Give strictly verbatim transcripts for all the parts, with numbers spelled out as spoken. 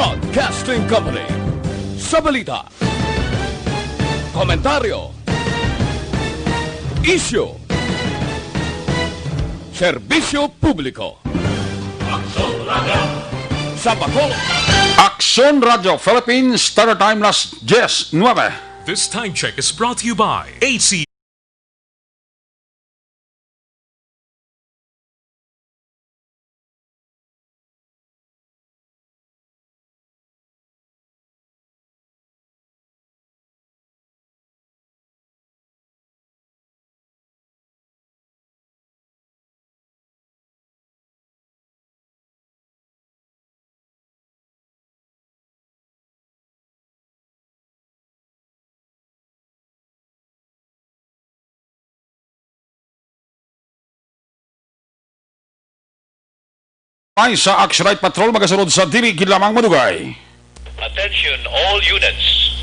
Broadcasting Company. Sa balita, komentaryo, isyu, serbisyo publiko. Sa Bacolod, Aksyon Radio Philippines, Standard Time, las diez nuebe. This time check is brought to you by A C. Ay sa Action Night Patrol, magasunod sa dili gid lamang madugay. Attention all units.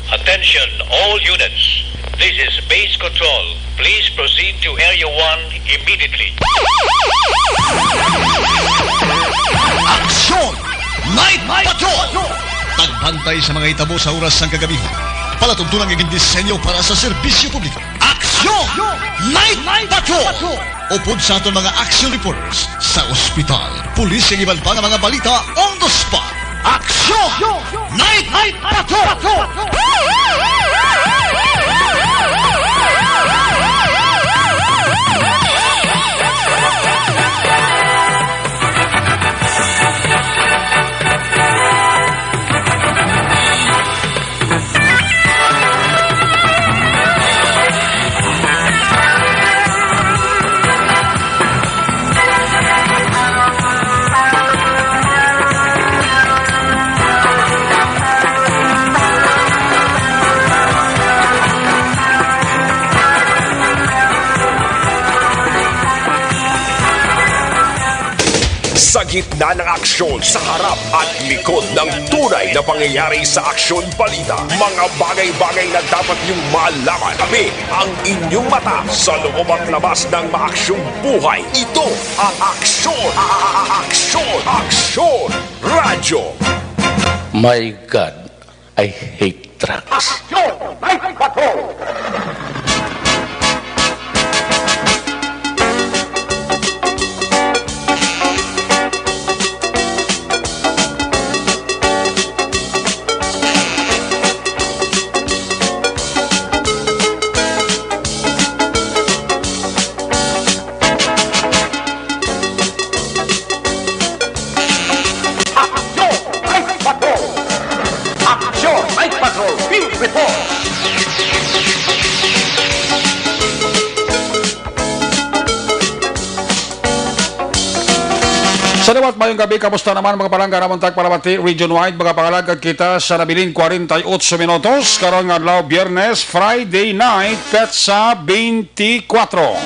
Attention all units. This is Base Control. Please proceed to Area one immediately. Action! Night Patrol! Tagbantay sa mga hitabo sa oras sang kagabi. Palatuntunan nga gindisenyo para sa serbisyo publiko. Action! Night Patrol! Upod sa aton mga action reporters sa ospital, pulis, kag iban pa nga mga balita on the spot. Action! Night Patrol! Sa gitna ng aksyon, sa harap at likod ng tunay na pangyayari sa aksyon balita, mga bagay-bagay na dapat niyong malaman. Kami ang inyong mata sa loob at labas ng maaksyong buhay. Ito ang Aksyon, Aksyon, Aksyon Radyo. My God, I hate drugs. Action! Night Patrol! Action! Night Patrol! Action! Night Patrol! Field Report! Sa liwat, mayong gabi, kamusta naman mga palangga namon tagpalamati region-wide, mga pangalagad kita sa nabilin forty-eight minutos, karong adlaw, Biyernes, Friday night, petsa twenty-four.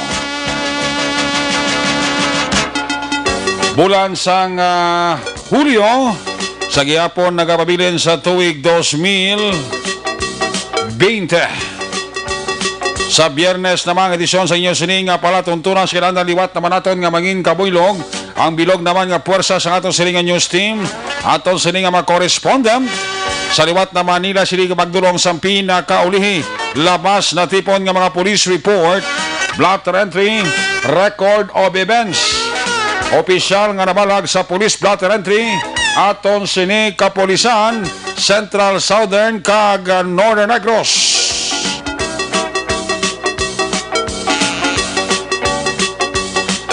Bulan sang, ah, Hulyo, sa gihapon nagapabilin sa tuig dos mil bente. Sa Biyernes naman, edisyon sa inyo sini nga palatuntunan, sa kinahanglan liwat naman naton nga mangin kabuylog. Ang bilog naman nga puwersa sa aton sini nga news team, aton sini nga mga correspondent. Sa liwat na Manila, sini magdulong sa pinakaulihi, labas na tipon nga mga police report, blotter entry, record of events. Opisyal nga nabalag sa police blotter entry, aton sini kapulisan, Central, Southern, kag Northern Negros.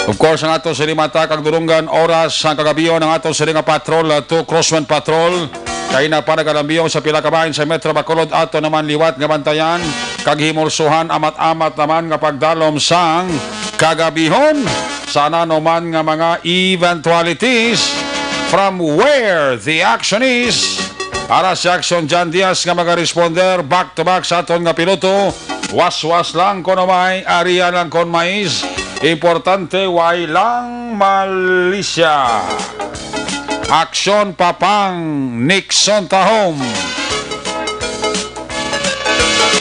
Of course, ang ato sini mata kag dulunggan oras sa kagabion, ang ato sini nga patrol, uh, to Crosswind Patrol. Kay na pa nagalambiyon sa pila ka bahin sa Metro Bacolod, ato naman liwat nga bantayan kag himulsuhan, amat-amat naman nga pagdalom sang kagabihon sa nanuman nga mga eventualities from where the action is. Para si Action John Diaz nga magaresponder back to back sa aton nga piloto, waswas lang kon umay, area lang kon mais, importante way lang malisya. Aksyon Papang Nixon Tahom.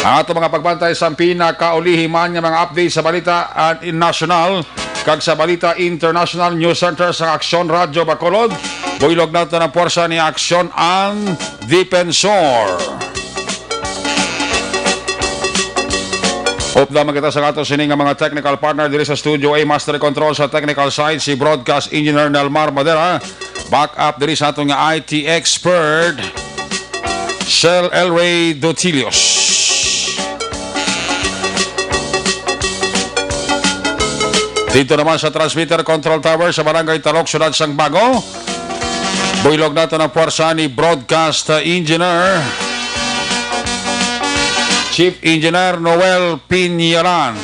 Ang ato mga pagbantay sa pinakaulihi man nga mga update sa balita at in national, Kag sa Balita International News Center sa Aksyon Radyo Bacolod, buylog naton ang puwersa ni Aksyon An Defensor. Upda man kita sa ato sini nga mga technical partner diri sa Studio A, Master Control sa technical side, si Broadcast Engineer Nelmar Madera. Back up diri sa aton nga I T expert, Sel Elway Dotilios. Dito naman sa transmitter control tower sa Barangay Talok, Siyudad sang Bago, buylog naton ang puwersa ni Broadcast Engineer, Chief Engineer Noel Pinyalan.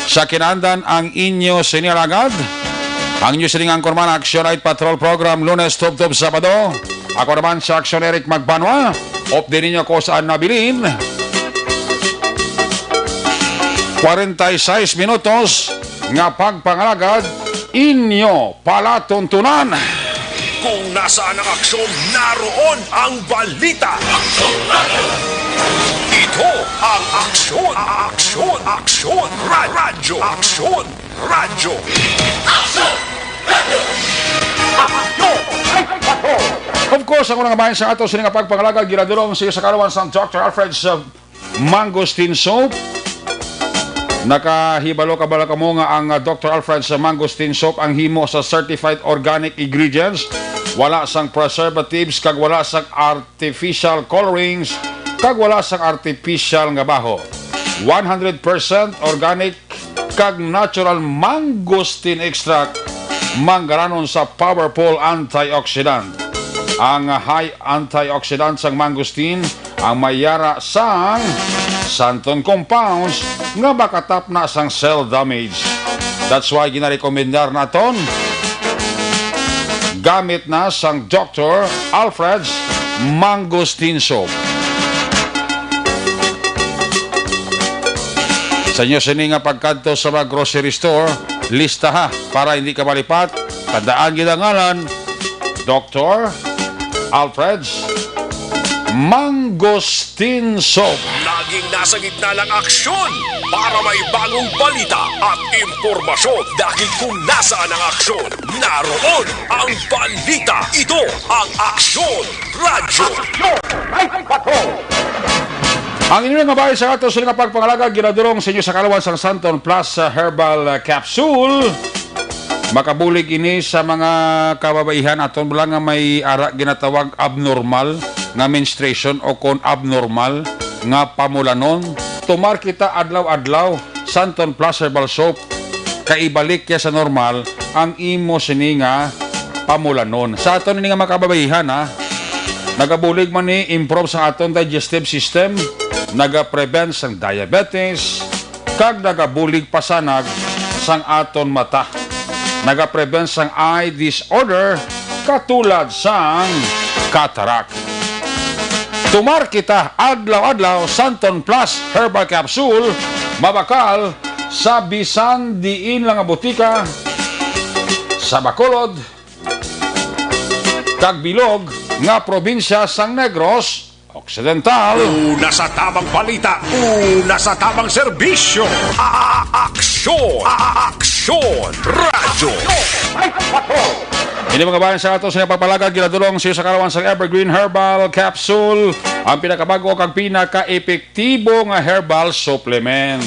Sa kinaandan ang inyo sini alagad, ang inyo sining anchorman, Action Night Patrol Program, Lunes tubtob Sabado. Ako naman si Action Eric Magbanwa. Updi ninyo ko sa nabilin. Kwarenta y seis minutos nga pagpangalagad, inyo palatuntunan. Kung nasaan ang aksyon, naroon ang balita. Ito ang Aksyon, Aksyon, Aksyon, Ra-, Radyo, Aksyon, Radyo. Of course, ang unang bahin sa ato sini nga pagpangalagad, ginadulong sa, sa kaarawan sang Doctor Alfred's, uh, Mangosteen Soap. Nakahibalo ka bala kamo nga ang, uh, Doctor Alfred's Mangosteen Soap ang himo sa certified organic ingredients, wala sang preservatives kag wala sang artificial colorings, kag wala sang artificial nga baho. One hundred percent organic kag natural mangosteen extract, manggaranon sa powerful antioxidant. Ang high antioxidant sang mangosteen ang may yara sang xanthone compounds nga makatapna sang cell damage. That's why ginarekomendar naton gamit na sang Doctor Alfred's Mangosteen Soap. Sa inyo sini nga pagkadto sa mga grocery store, listaha para hindi ka malipat. Tandaan gid ang ngalan, Doctor Alfred's Mangosteen Soap. Laging nasa gitna ng aksyon para may bagong balita at impormasyon. Dahil kung nasaan ang aksyon, naroon ang balita. Ito ang Aksyon Radyo. Ang inyo nga bahin sa ato sini nga pagpangalagad, ginadulong sa inyo sa kaarawan sang Santon Plus, uh, Herbal, uh, Capsule. Makabulig ini sa mga kababaihan aton bala nga may ara ginatawag abnormal nga menstruation o kon abnormal nga pamulanon. Tumar kita adlaw-adlaw, Santon Plus Herbal Soap, kay ibalik ya sa normal ang imo sini nga pamulanon. Sa aton ini nga mga kababaihan, ha, nagabulig man ni improve sa aton digestive system, nagaprevent sang diabetes, kag nagabulig pasanag sang aton mata. Nagaprevent sang eye disorder katulad sang cataract. Tumar kita adlaw-adlaw Santon Plus Herbal Capsule, mabakal sa bisan diin lang nga butika sa Bacolod kag bilog nga probinsya sang Negros Occidental. Una sa tamang balita, una sa tamang serbisyo. A-, aksyon, a-, aksyon, radyo. Ini mga bayan sa ato sa pagpalagad, ginadulong sa iyo sa kaarawan sang Evergreen Herbal Capsule, ang pinakabag-o kag pinaka-epektibo nga herbal supplement.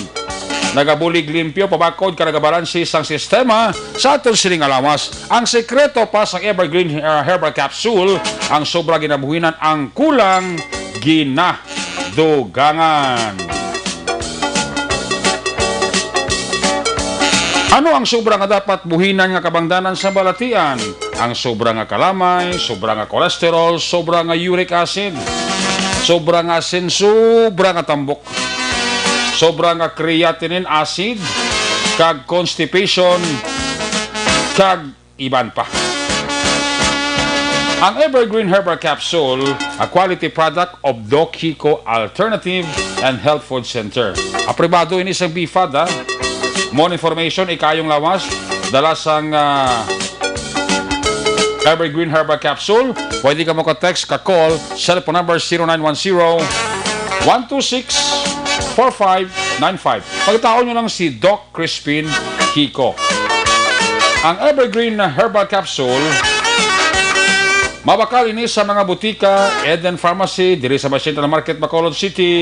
Nagabulig limpyo, pabakod ka nagabalansi sang sistema sa aton sining nga lawas. Ang sekreto pa sang Evergreen, uh, Herbal Capsule, ang sobra ginabuhinan, ang kulang ginadugangan. Ano ang sobra nga dapat buhinan nga kabangdanan sa balatian? Ang sobra nga kalamay, sobra nga cholesterol, sobra nga uric acid, sobra nga asin, sobra nga tambok, sobra nga creatinine acid, kag constipation, kag iban pa. Ang Evergreen Herbal Capsule, a quality product of Doc Hico Alternative and Health Food Center. Aprobado ini sa BFAD, ha? More information, ikayong lawas, dala sang, ah, Evergreen Herbal Capsule. Pwede ka mo ka-text, ka-call, cellphone number zero nine one zero, one two six, four five nine five. Pagtaon nyo lang si Doc Crispin Hico. Ang Evergreen Herbal Capsule, mabakal ini sa mga butika, Eden Pharmacy, diri sa may Central Market, Bacolod City,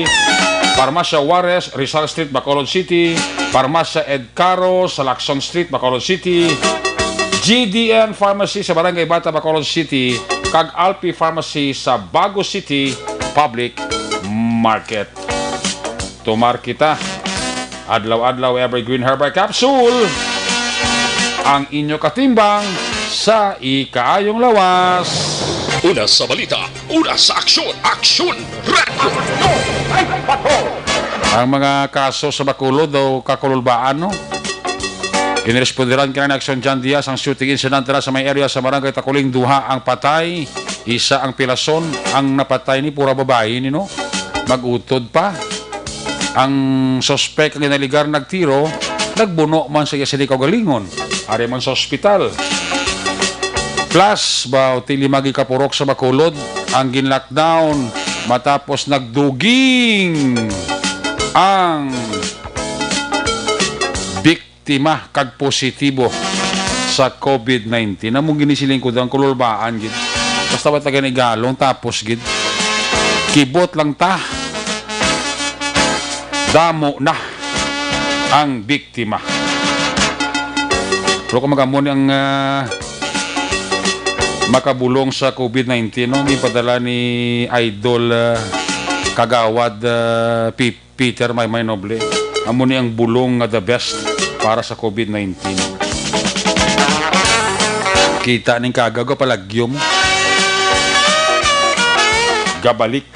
Farmacia Juarez, Rizal Street, Bacolod City, Farmacia Ed Caro sa Lacson Street, Bacolod City, G D N Pharmacy sa Barangay Bata, Bacolod City, kag Alpi Pharmacy sa Bago City Public Market. Tumar kita. Adlaw-adlaw, Evergreen Herbal Capsule, ang inyo katimbang sa ikaayong lawas. Una sa balita, una sa aksyon, Aksyon Radio. Ang mga kaso sa Bacolod o Kakululbaan, no? Ginresponderan kini ni Aksyon John Diaz ang shooting incident dira sa may area sa Barangay Takuling. Duha ang patay, isa ang pilason. Ang napatay ni pura babayi ni, no? Mag-utod pa. Ang suspek ang ginaligar nagtiro, nagbuno man sa iya sini kaugalingon. Ari man sa ospital. Plus, ba, ti lima gid ka purok sa Bacolod ang gin-lockdown matapos nagduging ang biktima kag positibo sa COVID nineteen. Amo gini siling ko, ang kululbaan gid. Basta ba taga Igalong, tapos gid. Kibot lang ta. Damo na ang biktima. Pero kung magamo ni ang, ah, makabulong sa COVID nineteen, no? Gipadala ni Idol, ah, Kagawad, ah, Pip-, Peter Maymay Noble. Amo ni ang bulong nga the best para sa COVID nineteen. Kita ning kagaw, gapalagyom. Gabalik.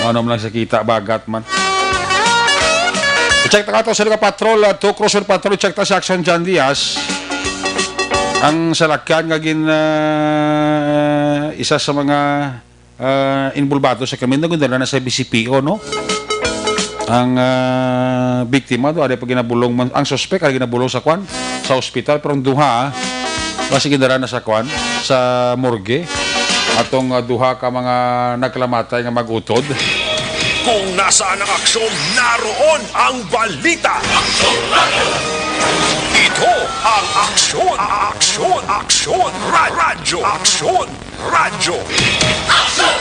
Ano man lang sa kita, bagat man. I-check ta kato sa mga patrol, ah, two Cruzade Patrol, i-check ta sa Action John Diaz. Ang salakyan nga gin, ah, isa sa mga, ah, involbado sa krimen, nagundala na sa B C P O, no? Ang, ah, biktima do, ari pa ginabulong man, ang suspek, ari ginabulong sa kwan, sa ospital, pero ang duha, ah, basi gindala na sa kwan, sa morgue. Atong, ah, duha ka mga nagkalamatay nga mag-utod. Kung nasaan ang aksyon, naroon ang balita. Ito ang Aksyon, Aksyon, Aksyon, Ra-, Radyo, Aksyon, Radyo. Aksyon!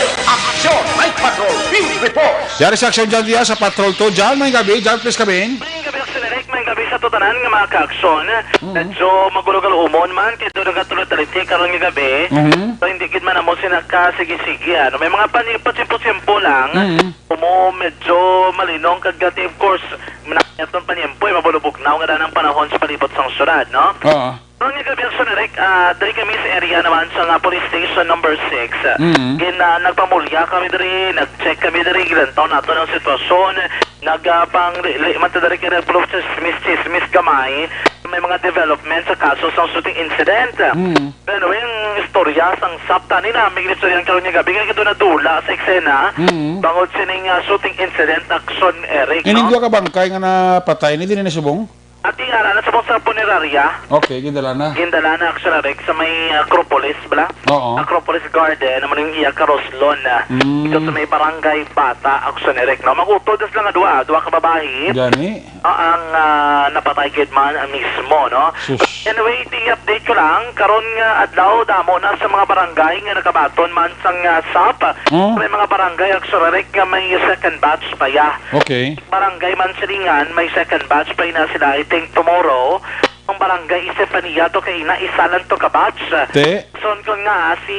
Aksyon! Night Patrol Field Report! Yari sa Aksyon John Diaz sa Patrol two. John, may gabi. John, please come in. May gabi, Aksyon Eric. May gabi sa tutanan nga mga ka-aksyon. Mm. Medyo magulo-gulo umon man, kay doon nagatuloy-tuloy karon nga gabi. Mhm. So, hindi gid man amo sina ka sige-sige, ano. May mga pani-, patsimpo-tsimpo lang. Mm. Umo, medyo malinong kag gati, of course, manakyaton pa niyempo, eh, mabulubugnaw nga danang panahon sa palibot sang syudad, no? Oo. Karon nga gabi, Aksyon Eric, ah, diri kami sa area naman sa nga police station number six. Mm. Gin, ah, nagpamulya kami diri, nag-check kami diri, gilantaw nato ang sitwasyon. Nag, ah, pang li, li, man ta diri kay nagpulong chismis, chismis gamay. May mga development sa kaso sang shooting incident. Mm. Pero ang istorya sang sapta ni namin istorya karon nga gabi, kay ito nadula sa eksena. Mm. Bangod sining, ah, shooting incident, Aksyon Eric, Ining no? Duha ka bangkay nga napatay, ni din ni subong? Ati ara na subong sa punerarya. Okay, gindala na. Gindala na, Aksyon Eric, sa may Acropolis, bala? Oo. Acropolis Garden, naman yung iya karoslon na. Mm. Ito sa may barangay Bata, Aksyon Eric, no? Magutod sila nga duha, duha ka babayi. Gani? Ah, ang, ah, napatay gid man ang mismo, no? Sus. Anyway, i-update ko lang, karon nga adlaw, damo na sa mga barangay nga nakabaton man sang, ah, sap. Oh. May mga barangay, Aksyon Eric, nga may second batch pa, ya. Okay. Barangay Mansilingan, may second batch pa ina sila, I think, tomorrow. Ang barangay Estefania to kay ina, isa lang to ka batch. Te? Son ko nga, si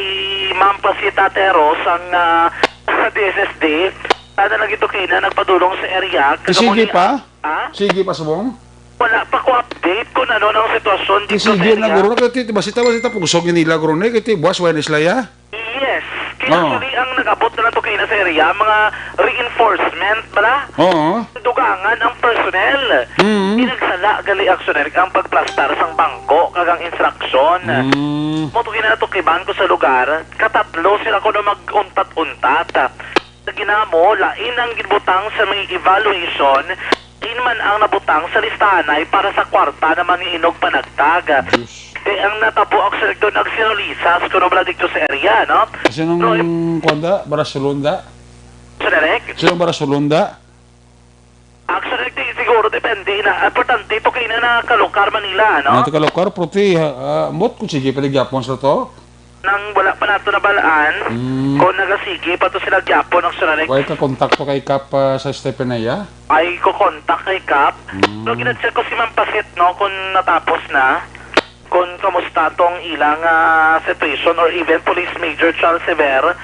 Ma'am Pasita Teros, ang, ah, D S S D. Sana lang ito kay ina, nagpadulong sa area. Sige pa? Ha? Sige pa, subong? Wala pa ko update kung ano ang sitwasyon dito sa area. Sige na, guro. Kasi, di ba, sita, sita, pusog yun nila, guro, na, kasi buwas, wala na sila, ya? Yes. Kaya Oo. Actually, ang nag-abot na lang to kayo na sa area, mga reinforcement pala. Oo. Dugangan ang personnel. Mm. Pinagsala gali, Aksyon Eric, ang pagplastar sang bangko kag ang instruction. Mm. Mo to kinatukiban ko sa lugar, katatlo sila kuno mag-untat-untat. Sa ginamo, lain ang ginbutang sa may evaluation, lain man ang nabutang sa listahanay para sa kwarta naman nga inog panagtag. Diyos. Kay ang natabo, Aksyon Eric, nagsinulisas kuno bala dito sa area, no? Sinong Pero, kwanda? Barasulunda? Sir Eric? Sinong Barasulunda? Nagdi siguro, depende na. Importante to kay na nakalugar Manila, no? Nang taga Lucar, puti, ha, ah, ambot kung sige pa gyapon sa to. Nang wala pa nato nabalaan Mm. kung nagasige pa to sila gyapon ang sunod. Way ka kontakto kay Kap, ah, sa Stephen Naya? Ay ko kontak kay Kap. Mm. So, gina-check ko si Ma'am Pasit, no, kung natapos na, kung kamusta tong ilang, ah, situation, or even Police Major Charles Sever,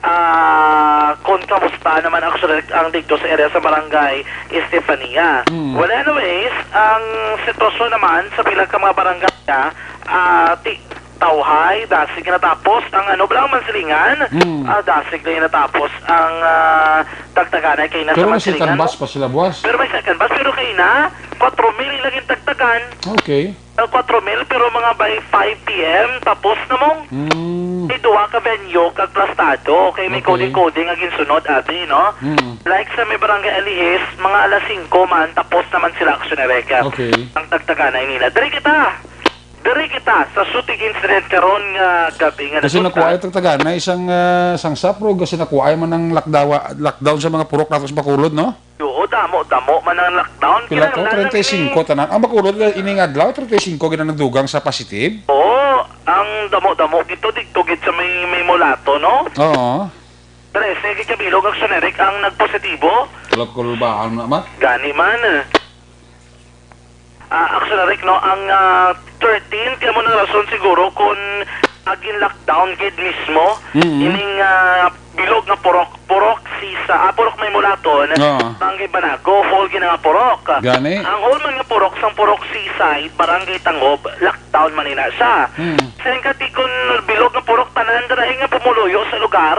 ah, kung kamusta naman actually ang dito sa area sa Barangay Estefania. Mm. Well, anyways, ang sitwasyon naman sa pila ka mga barangay, ah, ah, ti-, Tawhay, dasig nga natapos ang ano, bala ang Mansilingan, Mm. ah, dasig na yung natapos ang, ah, tagtaganay kay na sa Pero may second Mansilingan, batch no? pa sila, boss. Pero may second batch, pero kay na, kwatro mil lang yung tagtagan. Okay. Ah, kwatro mil, pero mga by five P M, tapos na mong Mm. may duwa ka venue kag plastado. Kay may Okay. coding-coding nga ginsunod, abi, no? Mm. Like sa may barangay Alihis, mga alas singko man, tapos naman sila aksyon na reka. Okay. Ang tagtaganay nila. Diri kita! Diri kita sa shooting incident karon nga gabi nga Kasi nasunod nakuha ta. Yung tagtaganay isang, ah, sang sapro, kasi nakuha man ang lockdown, lockdown sa mga purok nato sa Bacolod, no? Oo, damo-damo man ang lockdown. Pila to? Kinahanglan lang Treinta y cinco ini tanan. Ang Bacolod, ining adlaw, treinta y cinco gid ang nagdugang sa positive. Oo, ang damo-damo gito, dito gid sa may, may Mulato, no? Oo. Trese gid ka bilog ang Suneric ang nagpositibo. Kulbaan na, Mat. Gani man. Ah, actually, Rick, no, ang, ah, thirteen, kaya mo nang rason siguro kung agin lockdown gid mismo, Mm-hmm. ining, ah, bilog nga purok, purok Sisa, ah, purok may Mulaton, Oo. Barangay Banago, whole gid nga purok. Gani? Ang whole man nga purok, sang purok Seaside, Barangay Tangob, lockdown man ina siya. Hmm. Sa kati kung bilog nga purok, tanan dira nga pumuluyo sa lugar,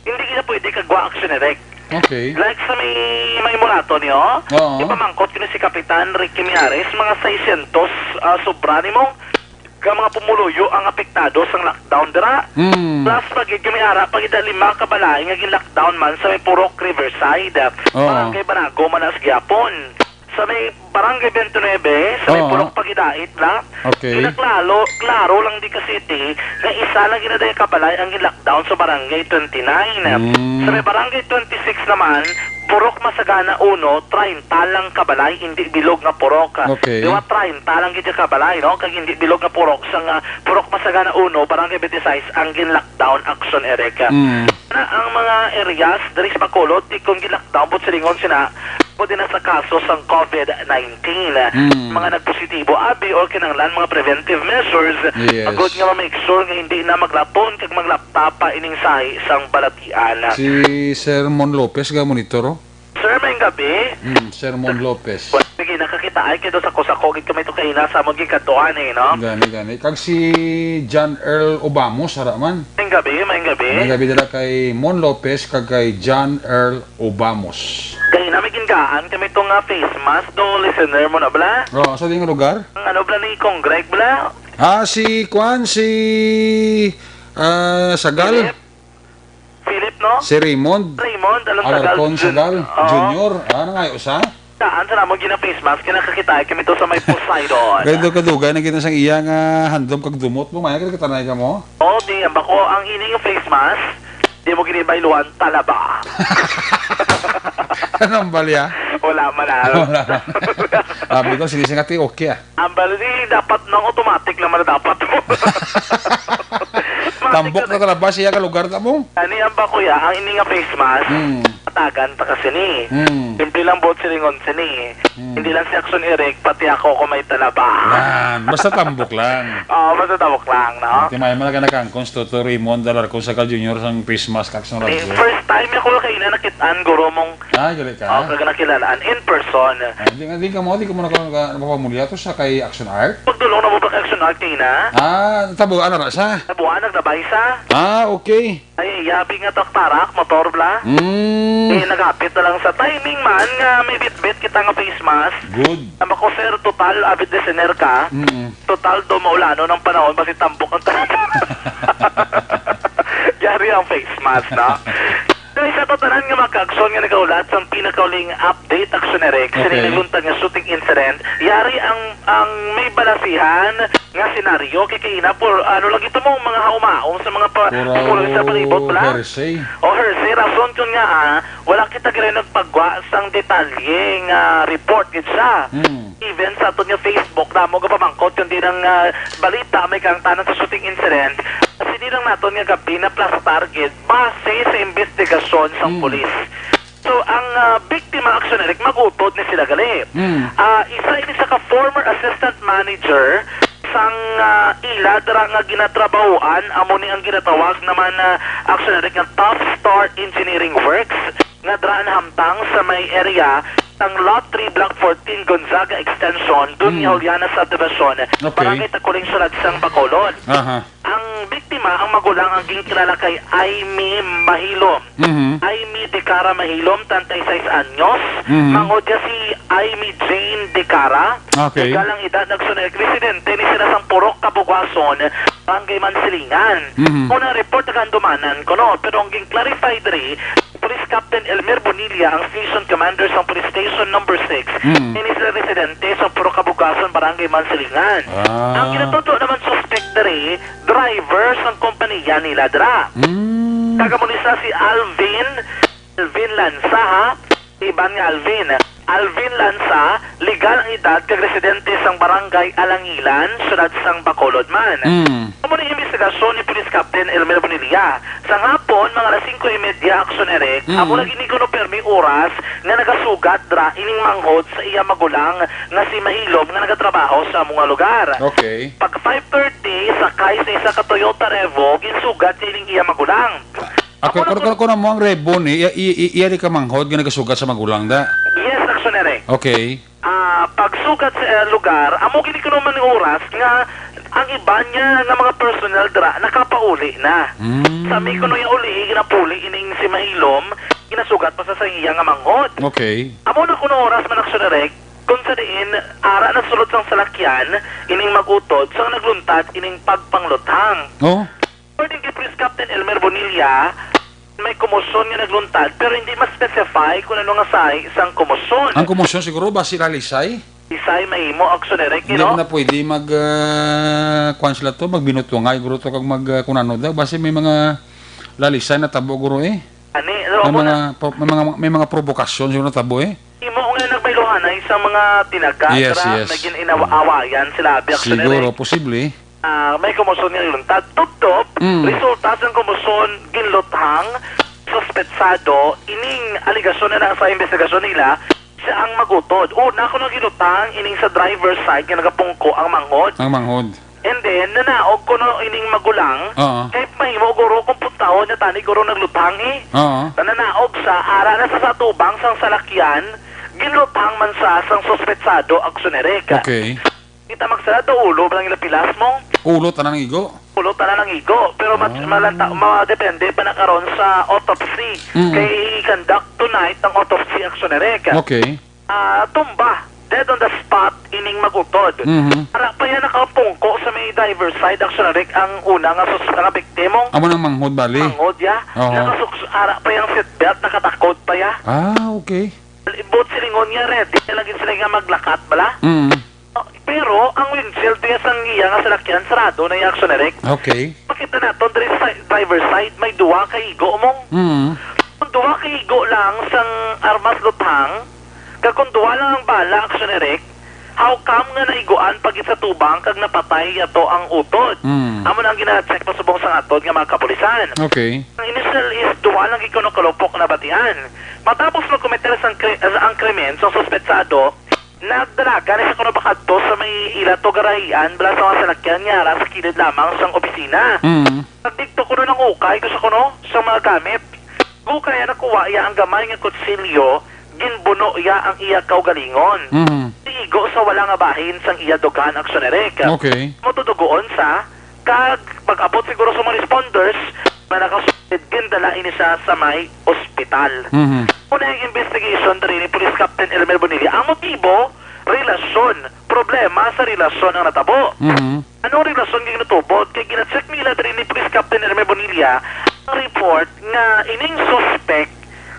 hindi gid pwede kagwa action direct. Okay. Like sa may, may Mulato niyo, Oo. ipamangkot ko ni si Kapitan Ricky Miares, mga seiscientos, ah, sobra nimo ka mga pumuluyo ang apektado sang lockdown dira. Mm. Plus, pag gid kami ara, pag gid lima ka balay nga gin-lockdown man sa may Purok Riverside, Oo. Barangay Banago man as gyapon. Sa may Barangay twenty-nine, sa may Oo. Purok Pagidait na, Okay. Pinaklaro, klaro lang di ka city nga isa lang ginaday ka balay ang gin-lockdown sa Barangay twenty-nine. Mm. Sa may Barangay twenty-six naman, Purok Masagana uno, treinta lang ka balay, hindi bilog nga purok. Okay. Di ba, treinta lang gid ka balay, no? Kag hindi bilog nga purok sa nga Purok Masagana uno, Barangay twenty-six ang gin-lockdown action, Eric. Mm. Na ang mga areas diri sa Bacolod, di kon gin-lockdown, but silingon sina, pwede na sa kaso sang COVID nineteen. Mm. Mga nagpositibo, abi, or kinahanglan mga preventive measures, Yes. agud nga ma-make sure nga hindi na maglaton kag maglapta pa ining sahi sang balatian. Si Sir Mon Lopez ga monitor, oh? Sir, maayong gabi. Mm, Sir Mon Lopez. Well, sige, nakakita ay kay do sa kusako gid kami to kaina sa among gikadtuan eh, no? Gani, gani. Kag si John Earl Obamos, ara man. Maayong gabi, maayong gabi. Maayong gabi dira kay Mon Lopez kag kay John Earl Obamos. Kaina may gingaan kami to nga face mask do, listener mo na bala? Oo, sa di nga lugar? Ang ano bala ni Kong Greg bala? Ah, si Kwan, si, ah, Sagal. Philip? Philip, no? Si Raymond. Raymond, anong Alarcon Sagal Jun-, Sagal oh. Junior. Ah, nangayo sa? Saan sa namon gina-face mask? Kinakakita kami to sa may Poseidon. Ganito kadugay na kita sang iya nga handom kag dumot mo. Maya kita tanay ka mo? Oh, di, ang bako, ang ini nga face mask, di mo ginibayluan, talaba. Anong balya? Wala man, ah. Wala man. Sabi ko, sige, sige, ati, okay, ah. Ang baldi, dapat nang automatic naman na dapat. Tambok na talaba siya ka lugar ta mo? Ani ang bakuya, ang ini nga face mask, Hmm. atagan ta kasi ni. Hmm. Simple lang buot silingon sini. Hmm. Hindi lang si Action Eric, pati ako kung may talaba. Yan. Basta tambok lang. Oo, basta tambok lang, no? Ati may mga kanakangkons, Toto Raymond, Alarcon Sagal Junior, sang face mask, Action Eh, Raymond. First time ako kayo na nakitaan, guro mong Ah, gali ka? Oh, kag nakilalaan in person. Ah, di nga, di ka mo, di ka mo naka-, naka-, napapamulya to sa kay Action Art? Pagdulong na mo ba kay Action Art, Tina? Ah, tabuan na ra sa? Tabuan, naglabay sa? Ah, okay. Ay, yabi nga taktarak, motor bla. Mm. Eh, nagapit na lang sa timing man nga may bitbit kita nga face mask. Good. Ang ako, sir, total, abit designer ka. Mm. Total do maulano ng panahon, basi tambok ang tayo. Yari ang face mask, no? Kay sa tanan nga mga kagson nga nagaulat sang pinakauling update, Action Eric, Okay. sining nagluntad nga shooting incident, yari ang, ang may balasihan nga senaryo, kay kaina, por, ano lang ito mo, mga haumaong sa mga pa-, Puro pulis sa palibot, bala? Hearsay. O hearsay, rason kun nga, ah, wala kita gali nagpagwa sang detalye nga report gid siya. Hmm. Even sa aton nga Facebook, damo nga pamangkot, kundi lang, ah, balita, may kaangtanan sa shooting incident. Sini lang naton nga gabi na plastar gid, base sa investigasyon sang Hmm. pulis. So, ang, ah, biktima, Action Eric, mag-utod ni sila gali. Mm. Ah, isa ini sa ka former assistant manager sang, ah, ila dira nga ginatrabahoan, amo ni ang ginatawag naman, ah, Action Eric, nga Top Star Engineering Works, nga dira nahamtang sa may area sang Lot three, Block fourteen, Gonzaga Extension, Dunya Mm. Juliana Subdivision, Okay. Barangay Taculing, Siyudad sang Bacolod. Aha. Ang biktima, ang magulang, ang ginkilala kay Aimee Mahilom. Mhm. Aimee Decara Mahilom, treinta y seis anyos. Mhm. Manghod niya si Aimee Jane Decara. Okay. Legal ang edad, nagsunod, residente ni sila sang Purok Kabugason, Barangay Mansilingan. Mhm. Unang report nagahandumanan kuno, pero ang gin-clarify diri, Police Captain Elmer Bonilla, ang station commander sang Police Station Number Six, Mm. ini sila residente sa Purok Kabugason, Barangay Mansilingan. Ah. Ang ginatudlo naman suspect diri, driver sang kompanya nila dira. Mm. Taga Munisa si Alvin, Alvin Lanza, ha? Iban nga Alvin. Alvin Lanza, legal ang edad kag residente sang Barangay Alangilan, siyudad sang Bacolod man. Mm. Amo ni imbestigasyon ni Police Captain Elmer Bonilla. Sa hapon, mga alas singko y media, Action Eric, Mm. amo lagi ni kuno permi oras nga nagasugat dira ining manghod sa iya magulang nga si Mahilom nga nagatrabaho sa amo nga lugar. Okay. Pag five thirty, sakay sa isa ka Toyota Revo, ginsugat niya ining iya magulang. Ako, Ako na kuno, kuno, kuno mo ang Revo ni, iya, iya, iya, iya di ka manghod nga nagasugat sa magulang da. Yes, Action Eric. Okay. Ah, pagsugat sa, eh, lugar, amo gid kuno man nga oras nga ang iban niya nga mga personnel dira nakapauli na. Mm. Sa mi kuno iya uli, ginapuli ining si Mahilom, ginasugat pa sa, sa iya nga manghod. Okay. Amo na kuno oras man, Action Eric, kung sa diin, ara na sulod sang salakyan, ining mag-utod, sang nagluntad, ining pagpangluthang. Oh. According kay Police Captain Elmer Bonilla, may komosyon nga nagluntad, pero hindi ma-specify kung ano nga sahi sang komosyon. Ang komosyon siguro ba sila lisay? Lisay mahimo, Action Eric, Hindi no? na pwede mag, ah, kuwan sila to, magbinutungay, guro to, kag mag, ah, kung ano daw. Basi may mga lalisay na tabo, guro, eh. Ani, ano May ako mga, na? pro-, may mga, may mga provokasyon siguro na tabo, eh. Imo nga nagbayluhanay sa mga tinaga, Yes, dira, yes. naging inawa-awayan sila, abi, Action Siguro, Eric. posible. Ah, may komosyon nga luntad. Tubtob, Mm. resulta sang komosyon, ginluthang, suspetsado, ining alegasyon na lang sa investigasyon nila, siya ang mag-utod. Una, kuno giluthang ining sa driver's side nga nagapungko ang manghod. Ang manghod. And then, nanaog kuno ining magulang, Oo. kay mahimo guro kung puntahon niya tani guro nagluthang eh. Oo. Na nanaog siya, ara na sa, sa tubang sang salakyan, ginluthang man siya sang suspetsado, Action Eric. Okay. Kita magsarado, ulo ba lang ila pilas mo? Ulo tanan ang igo? Ulo tanan ang igo. Pero mat-, Ah. malanta-, madepende pa na karon sa autopsy. Mm. Kay i-conduct tonight ang autopsy, Action Eric. Okay. Ah, tumba. Dead on the spot, ining mag-utod. Mhm. Ara pa yan nakapungko sa may driver side, Action Eric, ang una nga sus-, nga biktima. Amo nang manghod bali? Manghod, ya. Oo. Nakasuks-, ara pa yung seatbelt, nakatakod pa, ya. Ah, okay. Buot silingon niya, ready na lagi sila nga maglakat, bala? Mm. Pero ang windshield niya sang iya nga salakyan, sarado na yung, Action Eric. Okay. Makita naton diri sa driver side, may duha ka igo mo. Mm. Kung duha ka igo lang sang armas luthang, kag kung duha lang ang bala, Action Eric, how come nga naiguan pa gid sa tubang kag napatay yato ang utod? Mm. Amo na ang gina-check pasubong sang aton nga mga kapulisan. Okay. Ang initial is duha lang gid kuno ka lupok nabatian. Matapos makometer sang kri-, ang krimen sang suspetsado, nagdalagan na siya kuno pakadto sa may ila to garahian, bala sa mga salakyan niya, ara sa kilid lamang sang opisina. Mm. Pag didto kuno nangukay ko siya kuno sa mga gamit. Gukay, nakuha iya ang gamay nga kutsilyo, ginbuno iya ang iya kaugalingon. Mm. Igo sa wala nga bahin sang iya dughan, Action Eric. Okay. Matutuguon sa Kag pag-abot siguro sa mga responders, nga nakasugid, gindala ini siya sa may ospital. Mhm. Una ang investigation diri ni Police Captain Elmer Bonilla. Ang motibo, relasyon. Problema sa relasyon ang natabo. Mhm. Anong relasyon nga ginatubod? Kay gina-check nila diri ni Police Captain Elmer Bonilla ang report nga ining suspect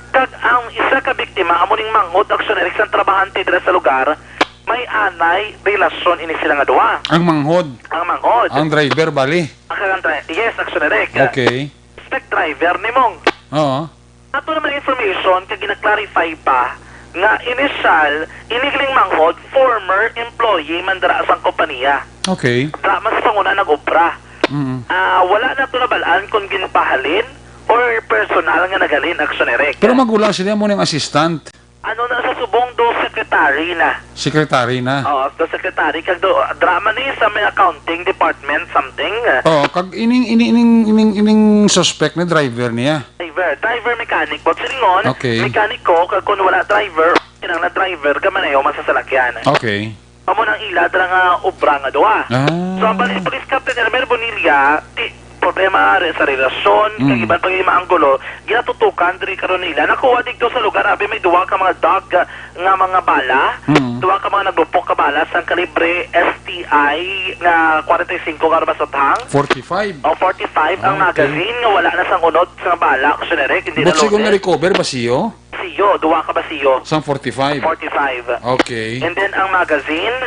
kag ang isa ka biktima amo ning manghod, Action Eric, sang trabahante dira sa lugar, may anay relasyon ini sila nga duha. Ang manghod. Ang manghod. Ang driver, bali. Ang kaganta, yes, Action Direct. Okay. Suspect driver ni Mong. Oo. Ato naman information kay gina-clarify pa nga initial, ini kining manghod, former employee man dira sang kompanya. Okay. Dira man sa una nag-obra. Mm. Ah, wala nato nabal-an kung ginpahalin or personal nga naghalin, Action Direct. Pero magulang sila mo ning assistant. Ano na sa subong do, secretary na. Secretary na. Oo, do secretary. Kag do, drama ni sa may accounting department, something. Oh, kag ining, ining, ining, ining, ining suspect ni driver niya. Driver, driver mechanic. But silingon, Okay. mekaniko, kag kung wala driver, kinahanglan driver, gamay na yung masasalakyan. Okay. Amo nang ila dira nga obra nga duha. Ah. So, ang police, police captain Elmer Bonilla, ti, problema re-, sa relasyon, Mm. kag iban pa nga mga anggulo, ginatutukan diri karon nila. Nakuha dito sa lugar, abi, may duha ka mga dog, ah, nga mga bala, Mm. duha ka mga naglupok ka bala sang kalibre S T I nga forty-five nga armas uthang. Forty-five? O, forty-five ang Ah, okay. magazine nga wala na sang unod sa bala, Action Direct, hindi But na siya kung loaded. na-recover ba siyo? Basiyo, duha ka basiyo. Sang forty-five? Forty-five. Okay. And then ang magazine,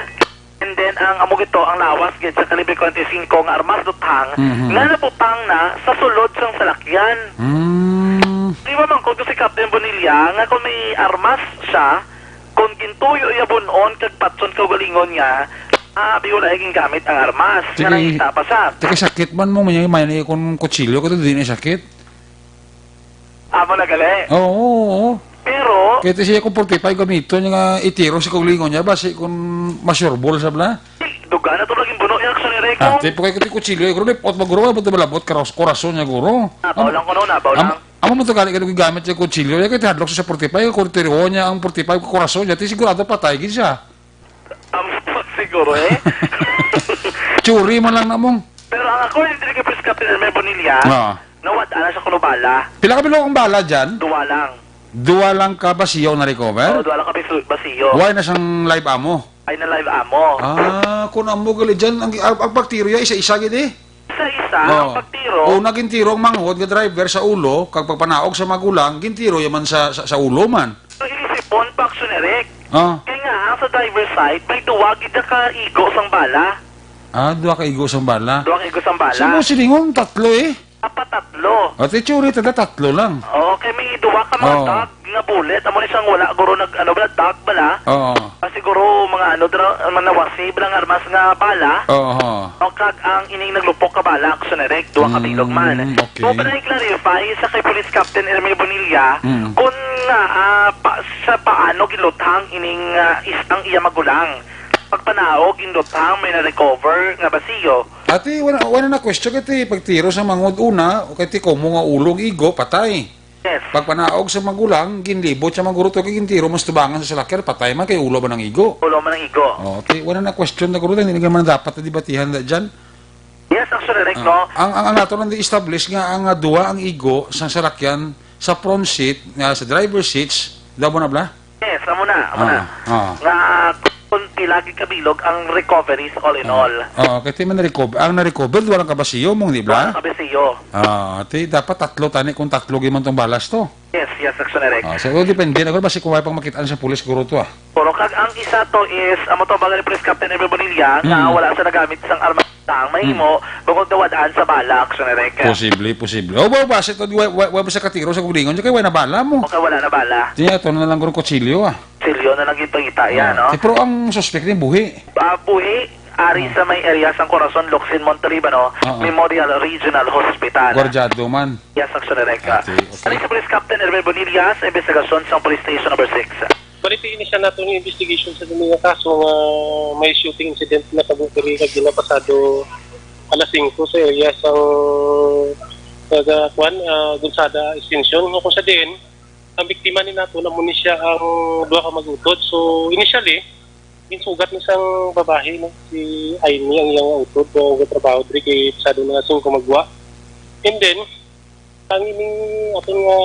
and then ang amo gito, ang lawas gid sa kalibre forty-five nga armas uthang Mhm. nga nabutang na sa sulod sang salakyan. Mm. Di ba man kung si Captain Bonilla nga kung may armas siya, kung gintuyo iya bunon kag patson kaugalingon niya, ah, abi wala gingamit ang armas. Sige. Nga nangita pa siya. Teka, sakit man mo, may, may, kung kutsilyo ka to, di na sakit? Amo na gali. Oo, oo, oo. Pero Kaya ti siya kung forty-five gamiton niya nga itiro si kaugalingon niya, basi kung masurbol sa bala. Duga na to laging buno yung Action Direct. Ah, tipo kay kuti kutsilyo, eh, guro, lipot ba, guro, labot ba, labot, karos-, korason niya, guro. Ah, baw lang ko, no, na, baw Am-, lang. Amo mo to gali, kaya gamit siya kutsilyo, kaya kaya hadlok sa forty-five, kung tiro niya ang forty-five, korason niya, ti sigurado patay, gid siya. Ang siguro, eh. Churi man lang na mong. Pero ang ako, yung dili kay Police Captain Elmer Bonilla, Ah. nawad-an na siya kuno bala. Pila ka bilog ang bala dyan? Duwa lang. Duwa lang ka basiyo na-recover? Oo, duwa lang ka bisu-, basiyo. Why na sang live ammo? Ay, na live ammo. Ah, kung amo gali dyan, ang, ang, ang pagtiro ya, isa-isa gid eh. Isa-isa ang Oo. pagtiro. Una gintiro ang manghod nga driver sa ulo, kag pagpanaog sa magulang, gintiro yaman sa, sa, sa ulo man. Ang inisipon, Pax Suneric. Ah. Kaya nga, ang sa driver side, may duwa gid ka igo sang bala. Ah, duwa ka igo sang bala. Duwa ka igo sang bala. Sino silingon? Tatlo eh. Apat, tatlo. At itsura, tada tatlo lang. Oo, kay may duwa ka mga Oo. dog nga bullet. Amo ni siyang wala, guro, nag, ano bala, dog bala. Oo. Ah, siguro, mga ano, dra-, mga nawasi bala nga armas nga bala. Oo. O, kag ang ining naglupok ka bala, Action Direct, duwa ka bilog man. Mm, okay. So, para i-clarify sa kay Police Captain Ermi Bonilla, Mm. kung nga, ah, pa, sa paano giluthang ining, ah, is, ang iya magulang. Pagpanaog, ginluthang, may na-recover nga basiyo. Ati, wala, wala na question kay ti pagtiro sa manghod una, o kay ti komo nga ulo ang igo, patay. Yes. Pagpanaog sa magulang, ginlibot sa maguro to, kay gintiro, mas tubangan sa salakyan, patay man kay ulo ba ng igo? Ulo man ang igo. Oh, okay, wala na question na guro, hindi naman dapat na debatihan na dyan. Yes, actually, Rick, Ah, no? ang, ang, ang ato lang di-establish nga ang, ah, duwa ang igo sa salakyan, sa front seat, nga sa driver seats, daw mo na bla? Yes, amo na, amo na. Ah, ah. Nga kung pila gid kabilog ang recoveries all in Ah. all. Ah, kay ti man na-recover, ang na-recover, duwa lang ka basiyo mong, di ba? Duwa lang ka basiyo. Ah, ti dapat tatlo tani kung tatlo gyud man tong balas to. Yes, yes, Action Direct. Ah, so, depende na, basi kung may pang makitaan sa pulis, guro to, ah. Pero kag ang isa to is, amo to, baga ni Police Captain Ever Bonilla, nga Mm. wala sa nagamit sang armas. Ang mahimo, Hmm. bukod nawad-an sa bala, Action Direct. Posible, posible. O, ba, base to, wa, wa, wa, sa katiro sa kaugalingon, kay wa na bala mo. Okay, wala na bala. Di, ito na lang guro kutsilyo, ah. Kutsilyo na lang yung pangita, yan, Ah, no? Di, pero ang suspect ni buhi. Ah, buhi, ari Ah. sa may area sang Corazon, Locsin, Montalibano, Ah, ah. Memorial Regional Hospital. Guardiado man. Yes, Action Direct. Ah, okay, okay. Ari sa Police Captain Erwin Bonilla sa investigasyon sa Police Station Number Six. Bali, ti initial nato nga investigation sa dili nga kaso nga may shooting incident na kabuo diri kag gina pasado alas singko sa area sang, taga, kuan, ah, Gonzaga Extension. Nga kung sa diin, ang biktima ni nato, amo ni siya ang duha ka mag-utod. So, initially, ginsugat ni sang babayi, no, si Aimee, ang iyang utod, nga gatrabaho diri kay pasado na singko magwa. And then, ang ining aton nga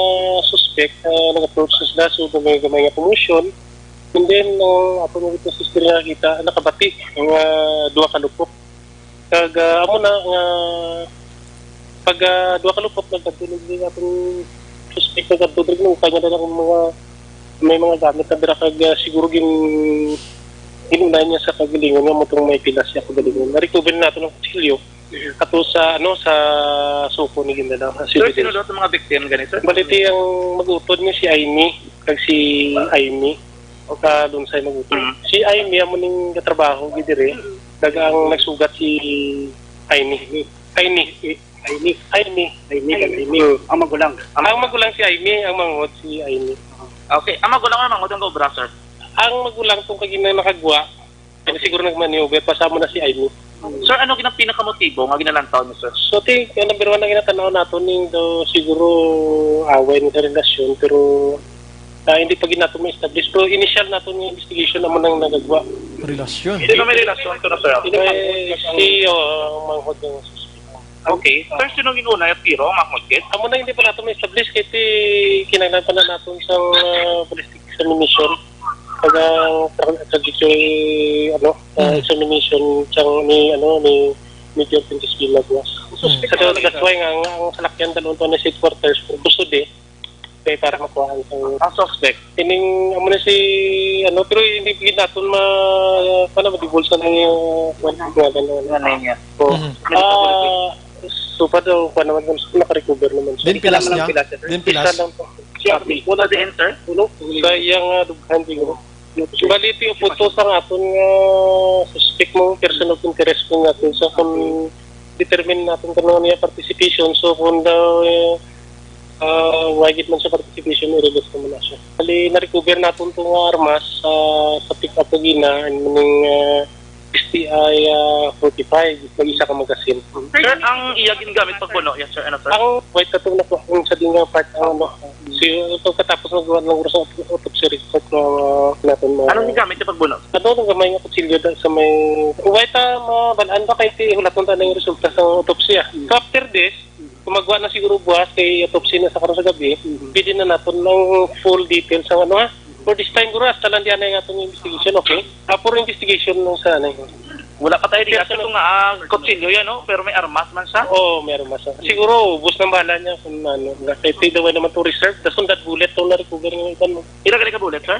suspect, ah, nag-approach na sila, so gamay-gamay nga commotion. And then, ang aton nga witness history nakakita, nakabati ang, ah, duha ka lupok. Kag, ah, amo na nga, pag, ah, duha ka lupok, nagkadto na din atong suspect, nagkadto diri, nang kanya na lang mga, may mga gamit na dira, kag, ah, siguro gin-, Ginuna niya sa kagalingon nga mo tong may pilas siya kagalingon. Na-recover nato ng kutsilyo ato sa, ano, sa suko ni gindala, sa Sir, civil. Sino daw itong mga victim gani, sir? Baliti ang mag-utod niya si Aimee, kag si Aimee, o ka Lunsay mag-utod. Mm. Si Aimee, amo ning katrabaho, gid dire. Daga ang nagsugat si Aimee. Aimee. Aimee. Aimee, kag Aimee. Mm. Ang magulang. Ang magulang si Aimee, ang manghod si Aimee. Okay. Ang magulang ang manghod ang gaobra, sir? Ang magulang tong kagina nakagwa, kaya siguro nagmaniover, pasamo na si Aimee. Sir, ano ginang pinakamotibo nga ginalantaw niyo, sir? So, ti, ang number one na ginatanaw nato ning do, siguro away ni sa relasyon, pero, ah, hindi pa gid nato ma-establish. Pero initial nato ni investigation amo nang nagagwa. Relasyon? Hindi na may relasyon to na, sir. Hindi pa. Eh, si, oh, ang manghod ng suspect. Okay. Sir, sino ginuna at tiro ang manghod kit? Amo na hindi pa nato ma-establish kay ti kinahanglan pa na naton sa, ah, ballistic examination. Pag, ah, tra-, trajectory, ano, ah, Mm. examination sang ni, ano, ni Major Pintis Bilagwas. Mm. Suspect. So, that's why nga, ang, ang salakyan dalon to na sa headquarters, pero gusto di, kay para makuhaan ang Ang suspect? Ining, amo na si, ano, pero hindi gid naton ma-, ano, madibulsa na yung, ah, kuwan, nga gano'n. Ano niya? Oo. Mhm. Ah, so far daw, kuwan naman, kung naka-recover naman siya. Din pilas Isa lang niya? Pilas, sir. Din pilas? Isa lang po. Siya, Copy. Una din, sir. Uno. Sa iyang, ah, dughan, siguro. Baliti o punto sang aton nga suspect mo, person of interest mo natin sa kung determine natin kung ano niya participation. So, kung daw, eh, ah, wagit man sa participation, i-release naman na siya. Bali, na-recover natin itong armas, ah, sa pick-up kagina, and meaning, ah, S T I, ah, forty-five, mag-isa ka magazine. Sir, ang iya gingamit pagbuno, yes, sir. Ano, sir? Ang white tattoo na po, ang sa dinga part, ang ano, si, ito katapos magawa ng oras ng autopsy report na, ah, natin, ah, Anong gingamit niya pagbuno? Ano, ang gamay nga kutsilyo da, sa may, white, ah, mabalaan ba kay ti, hulaton ta na yung resulta sa autopsy, ah. Mm. So, after this, kung magawa na siguro buwas kay autopsy na sa karon sa gabi, Mm. pwede na naton ang full details ang ano, ha? For this time, guro, hasta lang diyan na yung atong investigation, okay? Ah, for investigation lang sa ano. Wala pa tayo di Yes, kasi sir. Kung nga, ah, kutsilyo yan, no? Pero may armas man siya? Oo, may armas siya. Siguro, ubos ng bala niya kung ano. Nga, kay ti daw naman to reserve. Tapos kung dad bullet, itong na-recover ng iban mo. Ila gali ka bullet, sir?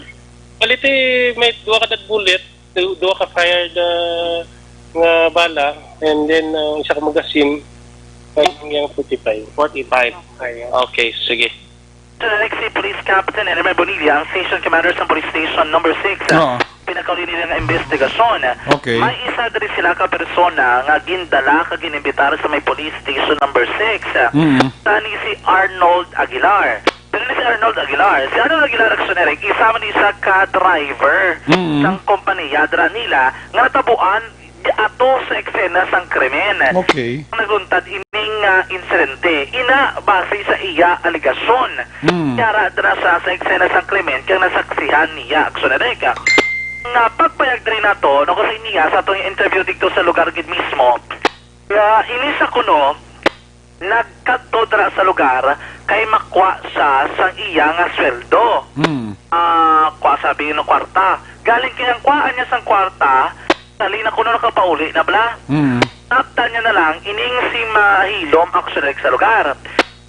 Baliti, may duha ka dad bullet, du-, duha ka fired, ah, nga bala, and then, ah, isa ka magazine, and yung forty-five. Forty-five. Ayan. Okay, sige. Sir Alexi, Police Captain Elmer Bonilla, ang Station Commander sa Police Station Number Six. Oo. Pinakauli nila nga investigasyon. Okay. May isa diri sila ka persona nga gindala kag ginimbitar sa may Police Station Number Six. Mm. Tani si Arnold Aguilar. Pero ni si Arnold Aguilar, si Arnold Aguilar, Action Eric, isa man ni siya ka driver Mm. sang kompanya dira nila nga natabuan ato sa eksena sang krimen. Okay. Ang naguntad ining, ah, insidente. Ina, base sa iya alegasyon, Mm. yara dira sa, sa eksena sang krimen kang nasaksihan niya, Action Eric. Nga pagpayag diri nato, no, kasi niya sa atong interview dito sa lugar gid mismo, nga ini sa kuno, nagkadto dira sa lugar kay makwa siya sang iya nga sweldo. Hmm. Ah, kwa sabi nga kwarta. Galing kay ang kwaan niya sang kwarta, dali na kuno nakapauli na bala. Hmm. Naptan niya na lang ining si Mahilom, actually, sa lugar.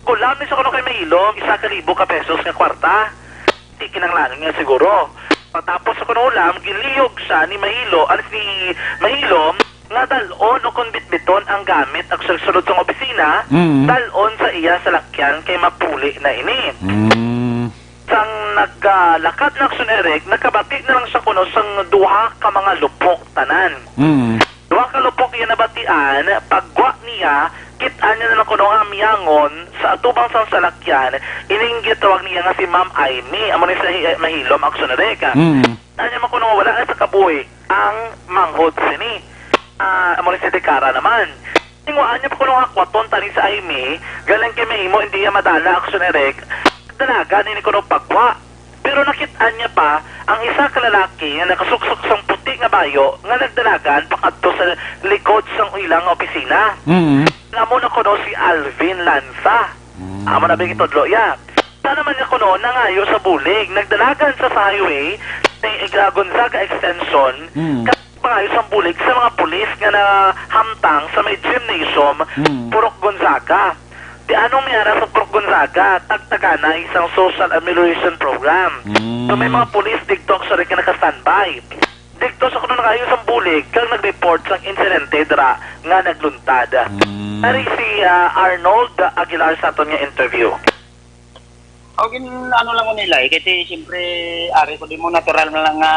Kulam ni sa kuno kay Mahilom, isa ka libo ka pesos nga kwarta. Di kinanglan niya siguro. Matapos sa kuno ulam, giliyog siya ni Mahilo, alas ni Mahilom, nga dal-on o kon bitbiton ang gamit ang sulod-sulod sang opisina, Mm. dal-on sa iya salakyan kay mapuli na ini. Mm. Sang nagalakat na Action Eric, nakabati na lang siya kuno sang duha ka mga lupok tanan. Mm. Duha ka lupok iya nabatian, pagwa niya, kit-an niya na lang kuno nga miyangon sa atubang sang salakyan, ining gitawag niya nga si Ma'am Aimee, amo ni sa hi-, Mahilom, Action Eric. Mm. Anya man kuno nga wala na sa kabuhi ang manghod sini. Ah, amo ni si Dekara naman. Tingwaan niya pa kuno nga kwaton tani sa Aimee, galing kay mahimo hindi iya madala, Action Eric. Dalagan ini kuno pagwa. Pero nakit-an niya pa ang isa ka lalaki nga nakasuksok sang puti nga bayo nga nagdalagan pakadto sa likod sang ilang opisina. Mm. Amo na kuno si Alvin Lanza. Mm. Amo na ba gitudlo iya? Sa naman nga kuno nangayo sa bulig, nagdalagan sa, sa highway sa Gonzaga Extension, Mm. kag pangayo sang bulig sa mga pulis nga nahamtang sa may gymnasium, Mm. Purok Gonzaga. Di anong may ara sa Purok Gonzaga, tagtaganay sang social amelioration program. Mm. So may mga pulis didto actually nga naka-standby. Didto sa kuno nakayo sang bulig kag nag-report sang insidente dira nga nagluntad. Mm. Ari si, ah, Arnold Aguilar sa aton nga interview. O, gin-, ano lang ko nila eh, kasi siyempre, ari ko di mo natural na lang nga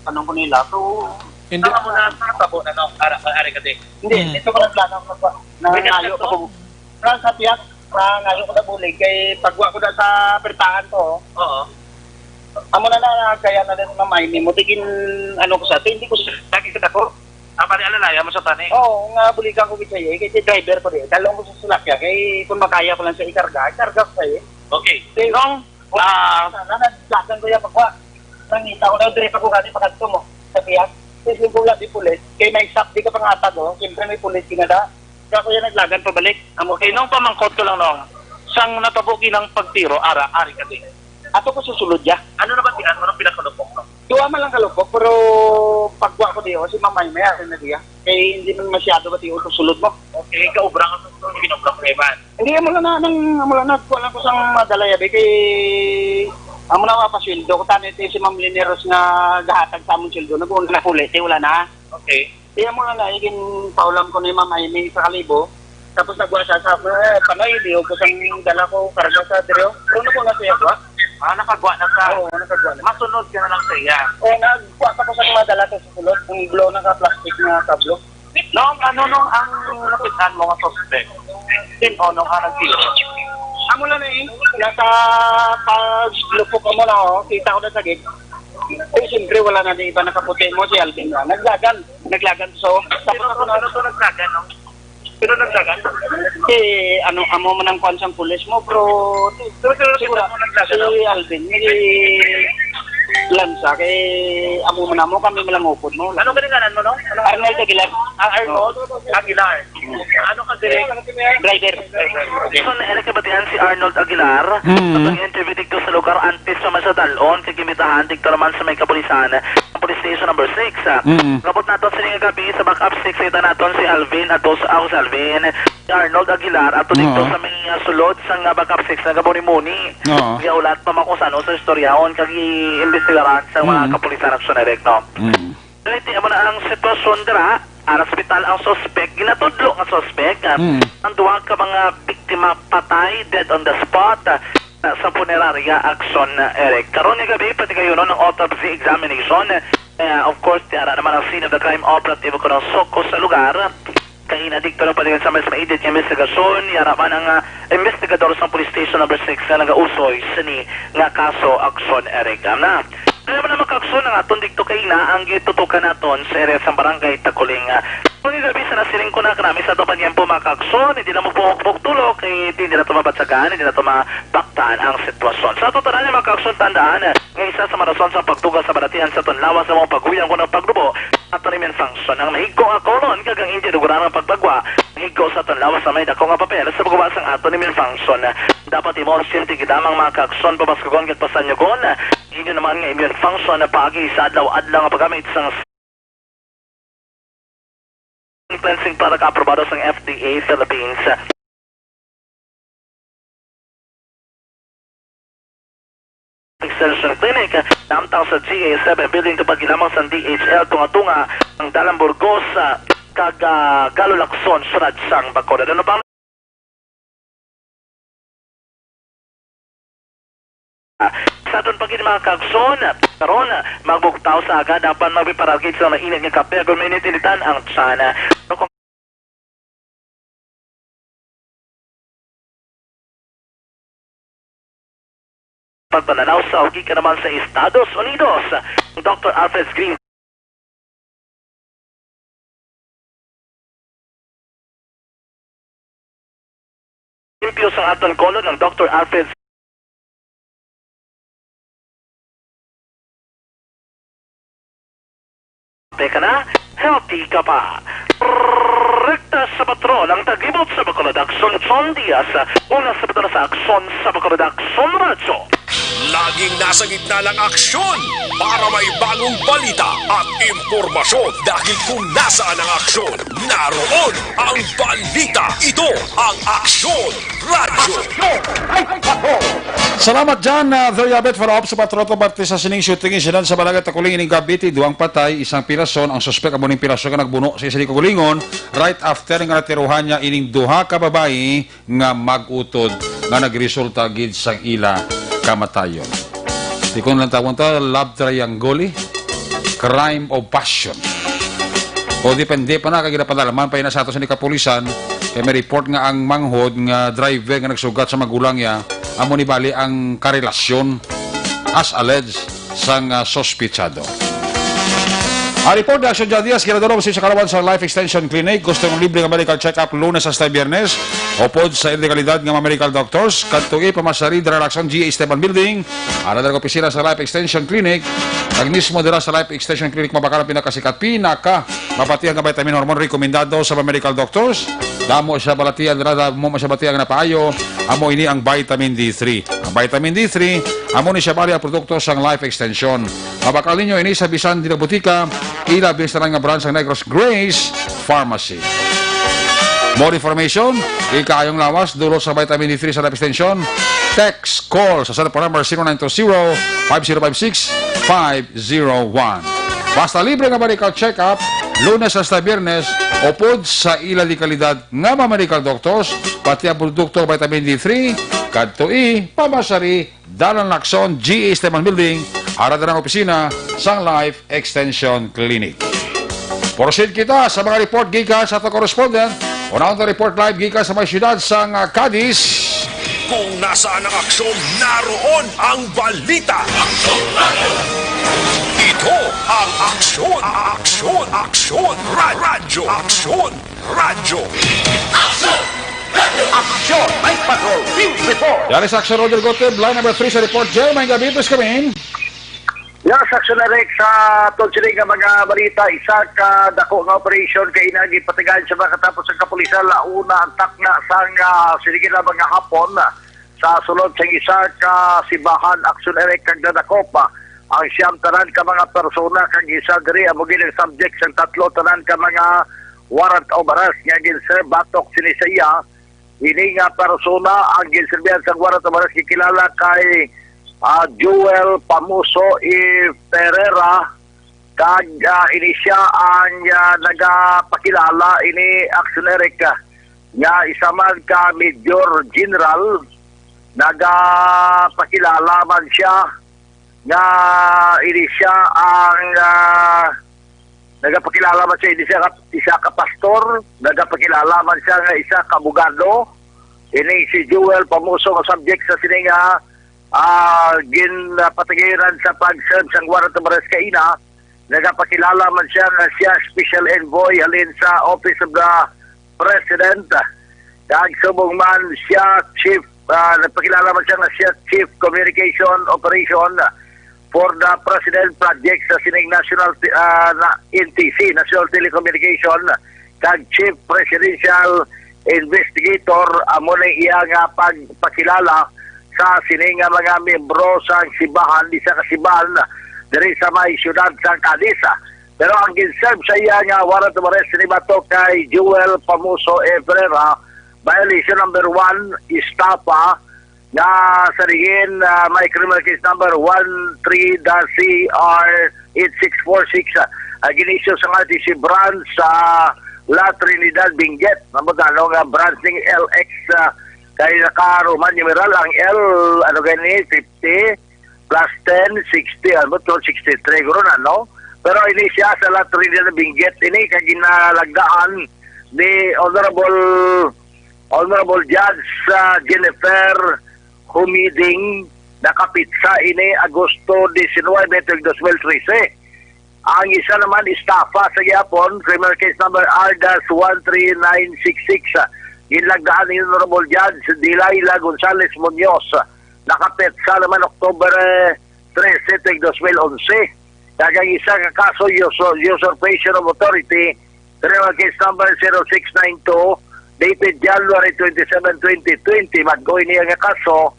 tanong ko nila. So, hindi. Tama mo na, sa tabo na, no? Ara, ari ka di. Hindi, Mm. ito ko lang plano ko na, na May ngayo ko. Sa tiyak, na ngayo ko na bulig, kay pagwa ko na sa pertahan ko, oh. Oo. Amo na na, kaya na din mamay, may mutigin, ano ko sa, hindi ko sa, lagi ka dako. Ah, pare, alalaya mo sa tani? Oo, nga buligan ko gid siya, eh, kasi driver ko di. Dalong ko sa sulakya, kay kung makaya ko lang siya ikarga, ikarga ko siya, eh. Okay. Okay. Nung, ah, sana, naglasan ko yung pagwa. Nangita ko na, dire pa ko gani, pakadto mo. Sa tiyak, kasi yung pula di pulis, kay may stop, di ka pangatag, oh. Siyempre, may pulis, kinada. Kaya ko yan naglagan pabalik. Amo Okay, nung pamangkot ko lang, nung, sang natabo ginang pagtiro, ara, ari ka din. Ato ko susulod ya. Ano na ba tiyan mo nung pinakalupok, no? Duwa man lang kalupok, pero pagwa ko di, oh, si Mamay, may akin na diya. Kay hindi man masyado ba tiyo sulod mo. Okay, kaubra ka sa sulod, ginobra ko kay man. Hindi, amo lang na, nang, amo lang na, kuha lang ko sang madala yabi, kay, amo na, mapasweldo ko, tani, ti, si Ma'am Lineros nga gahatag sa among sweldo, nag-una na puli, ti, wala na. Okay. Iya mo na na, igin paulam ko ni Ma'am Amy sa kalibo. Tapos nagwa siya sa, eh, panoy, liyo ko sang dala ko, karga sa diri, oh. Pero nagwa na siya, gwa? Ah, nakagwa na ka. Oo, nakagwa na. Masunod ka na lang sa iya. Oo, nagwa pa ko sa mga dala sa sulod. Ang blow na ka plastic na kablo. Nung ano, nung ang nakit-an mo nga suspect? Sin-o nung ang nagtiro? Amo lang na eh. Nasa paglupok amo na, oh. Kita ko na sa gate. Eh, siyempre, wala na di iba nakaputi mo, si Alvin na. Naglagan. Naglagan. So, tapos Sino ako to, na, sino to naglagan, no? Sino naglagan? Si, ano, amo man ang kwan sang pulis mo, bro. Sino, sino, sino Siguro, to naglagan, si no? Alvin, si Lanza, kay amo man amo, kami malangupod mo. Ano galinganan mo, no? Ano? Arnold Aguilar. Ah, Arnold Aguilar. Ano ka, direk? Driver. Driver. Okay. So, naila kabatian si Arnold Aguilar. Mm. Sa pag-interview dito sa lugar, antes pa man sa dalon, kay gimbitahan dito naman sa may kapulisan, ang police station number six. Mm. Kabot naton sini nga gabi sa backup six, kita naton si Alvin, ato sa, ako si Alvin, si Arnold Aguilar, ato dito Oo. sa may, ah, sulod sa nga backup six, nagabuni-muni. Oo. Kaya ulat pa man kung saan sa istoryahon, kag i-imbestigaran sa mga Mm. kapulisan aksyon direct, no? Mm. Iti amo na ang sitwasyon dira. Ah, naspital ang suspek. Ginatudlo nga suspek, ah, Mm. ang duha ka mga biktima patay, dead on the spot, ah, sa punerarya aksyon, ah, Eric. Karon nga gabi, patigayunon ang autopsy examination. Eh, of course, tiara naman ang scene of the crime operative ko ng soko sa lugar. Kaina dikto ng palingan sa mas maidit nga investigasyon, yara man ang, ah, investigador sa Police Station number six nga nagausoy sini nga kaso aksyon, Eric. Am na. Kaya man ang makakson ang aton dikto kaina ang gitutukan naton sa area sa Barangay Takuling. Kung gabi sa nasiling ko na kanami sa aton panyempo, makakson, hindi na mo po tulog, kay hindi na to mabatsagan, hindi na to mabaktan ang sitwasyon. Sa aton tanan, makakson, tandaan nga isa sa marason sa pagtugas sa balatian sa aton lawas sa mga paguyang ko ng pagdubo, ato ni Min Function ang mahigo nga kolon kag ang hindi lugurang pagpagwa, mahigo sa aton lawas sa may dako nga papel sa pagwa sang ato ni Min Function. Dapat imo ang siyente gid ang mga kaakson, pabaskugon kag pasanyugon. Inyo naman nga immune function na paagi sa adlaw-adlaw nga paggamit sang cleansing product aprobado sang F D A Philippines. Extension Clinic, namtang sa G A seven Building, tupad lamang sa D H L, tunga-tunga ang Dalan Burgos, ah, kag, ah, Galolacson, siyudad sang Bacolod. Ano pang Sa aton pa gid, mga kaagsoon, karon, magbugtaw sa agad apan magpiparagid sa mainit nga kape, kung mainit-initan ang tiyan. Pero kung pagpananaw sa ugi ka naman sa Estados Unidos, Doctor Alfred Green. Limpyo sang aton kolon ang Doctor Alfred. Teka na, healthy ka pa. Rekta sa patrol ang tagibot sa Bacolod Aksyon, John Diaz. Una sa patrol sa Aksyon sa Bacolod Aksyon Radyo. Laging nasa gitna ng aksyon para may bagong balita at impormasyon. Dahil kung nasaan ang aksyon, naroon ang balita. Ito ang Aksyon Radyo. Salamat dyan, uh, Doy Abet, follow up sa patrol ko parte sa sining shooting incident sa Balagat Takuling ining gabi, ti duwang patay, isang pirason. Ang suspek amo ning pirason nga nagbuno sa isa ni kagulingon right after nga natiruhan niya ining duha ka babayi nga mag-utod nga nagresulta gid sang ila kamatayon. Di ko lang tawon ta, love triangle, eh. Crime of passion. O depende pa na, kay ginapadalaman pa yun sa ato sa ni kapulisan, kay may report nga ang manghod nga driver nga nagsugat sa magulang niya, amo ni bali ang karelasyon, as alleged, sang, ah, sospechado. Ang report ni Action John Diaz, ginadala sa Kalawan sa Life Extension Clinic. Gusto ng libre nga medical check-up Lunes hasta Biyernes. Upod sa ila kalidad nga mga medical doctors, kadtoi pamasari dira lang sa G A Esteban Building. Ara dira opisina sa Life Extension Clinic. Ang mismo dira sa Life Extension Clinic, mabakal ang pinakasikat, pinaka mapatihan nga vitamin hormone rekomendado sa mga medical doctors. Damo siya balatian dira, damo siya balatian nga napaayo. Amo ini ang vitamin D three. Ang vitamin D three, amo ni siya bali ang produkto sang Life Extension. Mabakal ninyo ini sa bisan dira butika, ilabi sa nga branch sang Negros Grace Pharmacy. More information, ikaayong lawas, dulot sa vitamin D three sa Life Extension, text, call sa cellphone number zero nine two zero, five zero five six, five zero one. Basta libre nga medical check-up, Lunes hasta Biyernes, upod sa ila di kalidad nga mga medical doctors, pati ang produkto vitamin D three, kadtoi pamasari, Dalan Lacson, G A Esteban Building, ara dira ang opisina sang Life Extension Clinic. Proceed kita sa mga report gikan sa ato correspondent. Unahon ta report live gikan sa may siyudad sang, ah, Cadiz. Kung nasaan ang aksyon, naroon ang balita. Ito ang Aksyon, Aksyon, Aksyon, Ra- Radyo, Aksyon, Radyo. Aksyon! Aksyon! Night Patrol Field Report! Yari sa Aksyon, Roger Gotib, line number three sa report. Jay, may gabi, please come in. Yes, Aksyon Eric, sa aton sini nga mga balita, isa ka dako nga operasyon kay inagi patigan sa mga katapos sa kapulisan, launa ang takna sang, ah, sige na mga hapon sa sulod sang isa ka sibahan, Aksyon Eric, kag nadakop ang siyam tanan ka mga persona, kag isa diri amo gid ang subject sang tatlo tanan ka mga warrant of arrest nga gin-serve batok sini sa iya. Ini nga persona ang ginserbihan sang warrant of arrest gikilala kay, ah, Joel Pamuso E. Ferreira, kag, ah, ini siya ang, ah, nagapakilala ini, Aksyon Eric, ah, nga isa man ka Major General. Nagapakilala man siya nga ini siya ang, ah, nagapakilala man siya, ini siya ka, isa ka pastor, nagapakilala man siya nga isa ka abogado. Ini si Joel Pamuso nga subject sa sini nga, ah, ginpatigayon sa pag-serve sang warrant of arrest kaina. Nagapakilala man siya nga siya special envoy halin sa Office of the President. Kag subong man siya chief, ah, nagpakilala man siya nga siya chief communication operation for the President Project sa sining national, ah, na N T C, National Telecommunication, kag chief presidential investigator, amo ni iya nga pagpakilala sa sini nga mga miyembro sa sibahan, isa ka sibahan diri sa may siyudad sa Cadiz. Pero ang gin-serve sa iya nga warrant of arrest ni batok kay Joel Pamuso E. Ferreira, violation number one, estafa, nga sa diin, ah, may criminal case number one three dash C R eight six four six, ah, gin-issue sa nga si branch sa La Trinidad Benguet. Namo tano nga branch ning L X, ah, kay naka Roman numeral ang L, ano gani, fifty plus ten, sixty, ano to, sixty-three, guro na, no? Pero ini siya sa La Trinidad Benguet, ini kay ginalagdaan ni Honorable, Honorable Judge, ah, Jennifer Humiding, nakapitsa ini Agosto diecinuebe, tuig dos mil trese. Ang isa naman, estafa sa gihapon, criminal case number R dash one three nine six six. Ginlagdaan ni Honorable Judge Dilayla Gonzales Muñoz. Nakapetsa naman October, eh, trese, tuig dos mil onse. Kag ang isa ka kaso, usur-, usurpation of authority, criminal case number zero six nine two, dated January twenty-seven, twenty twenty. Mag-uy niya nga kaso,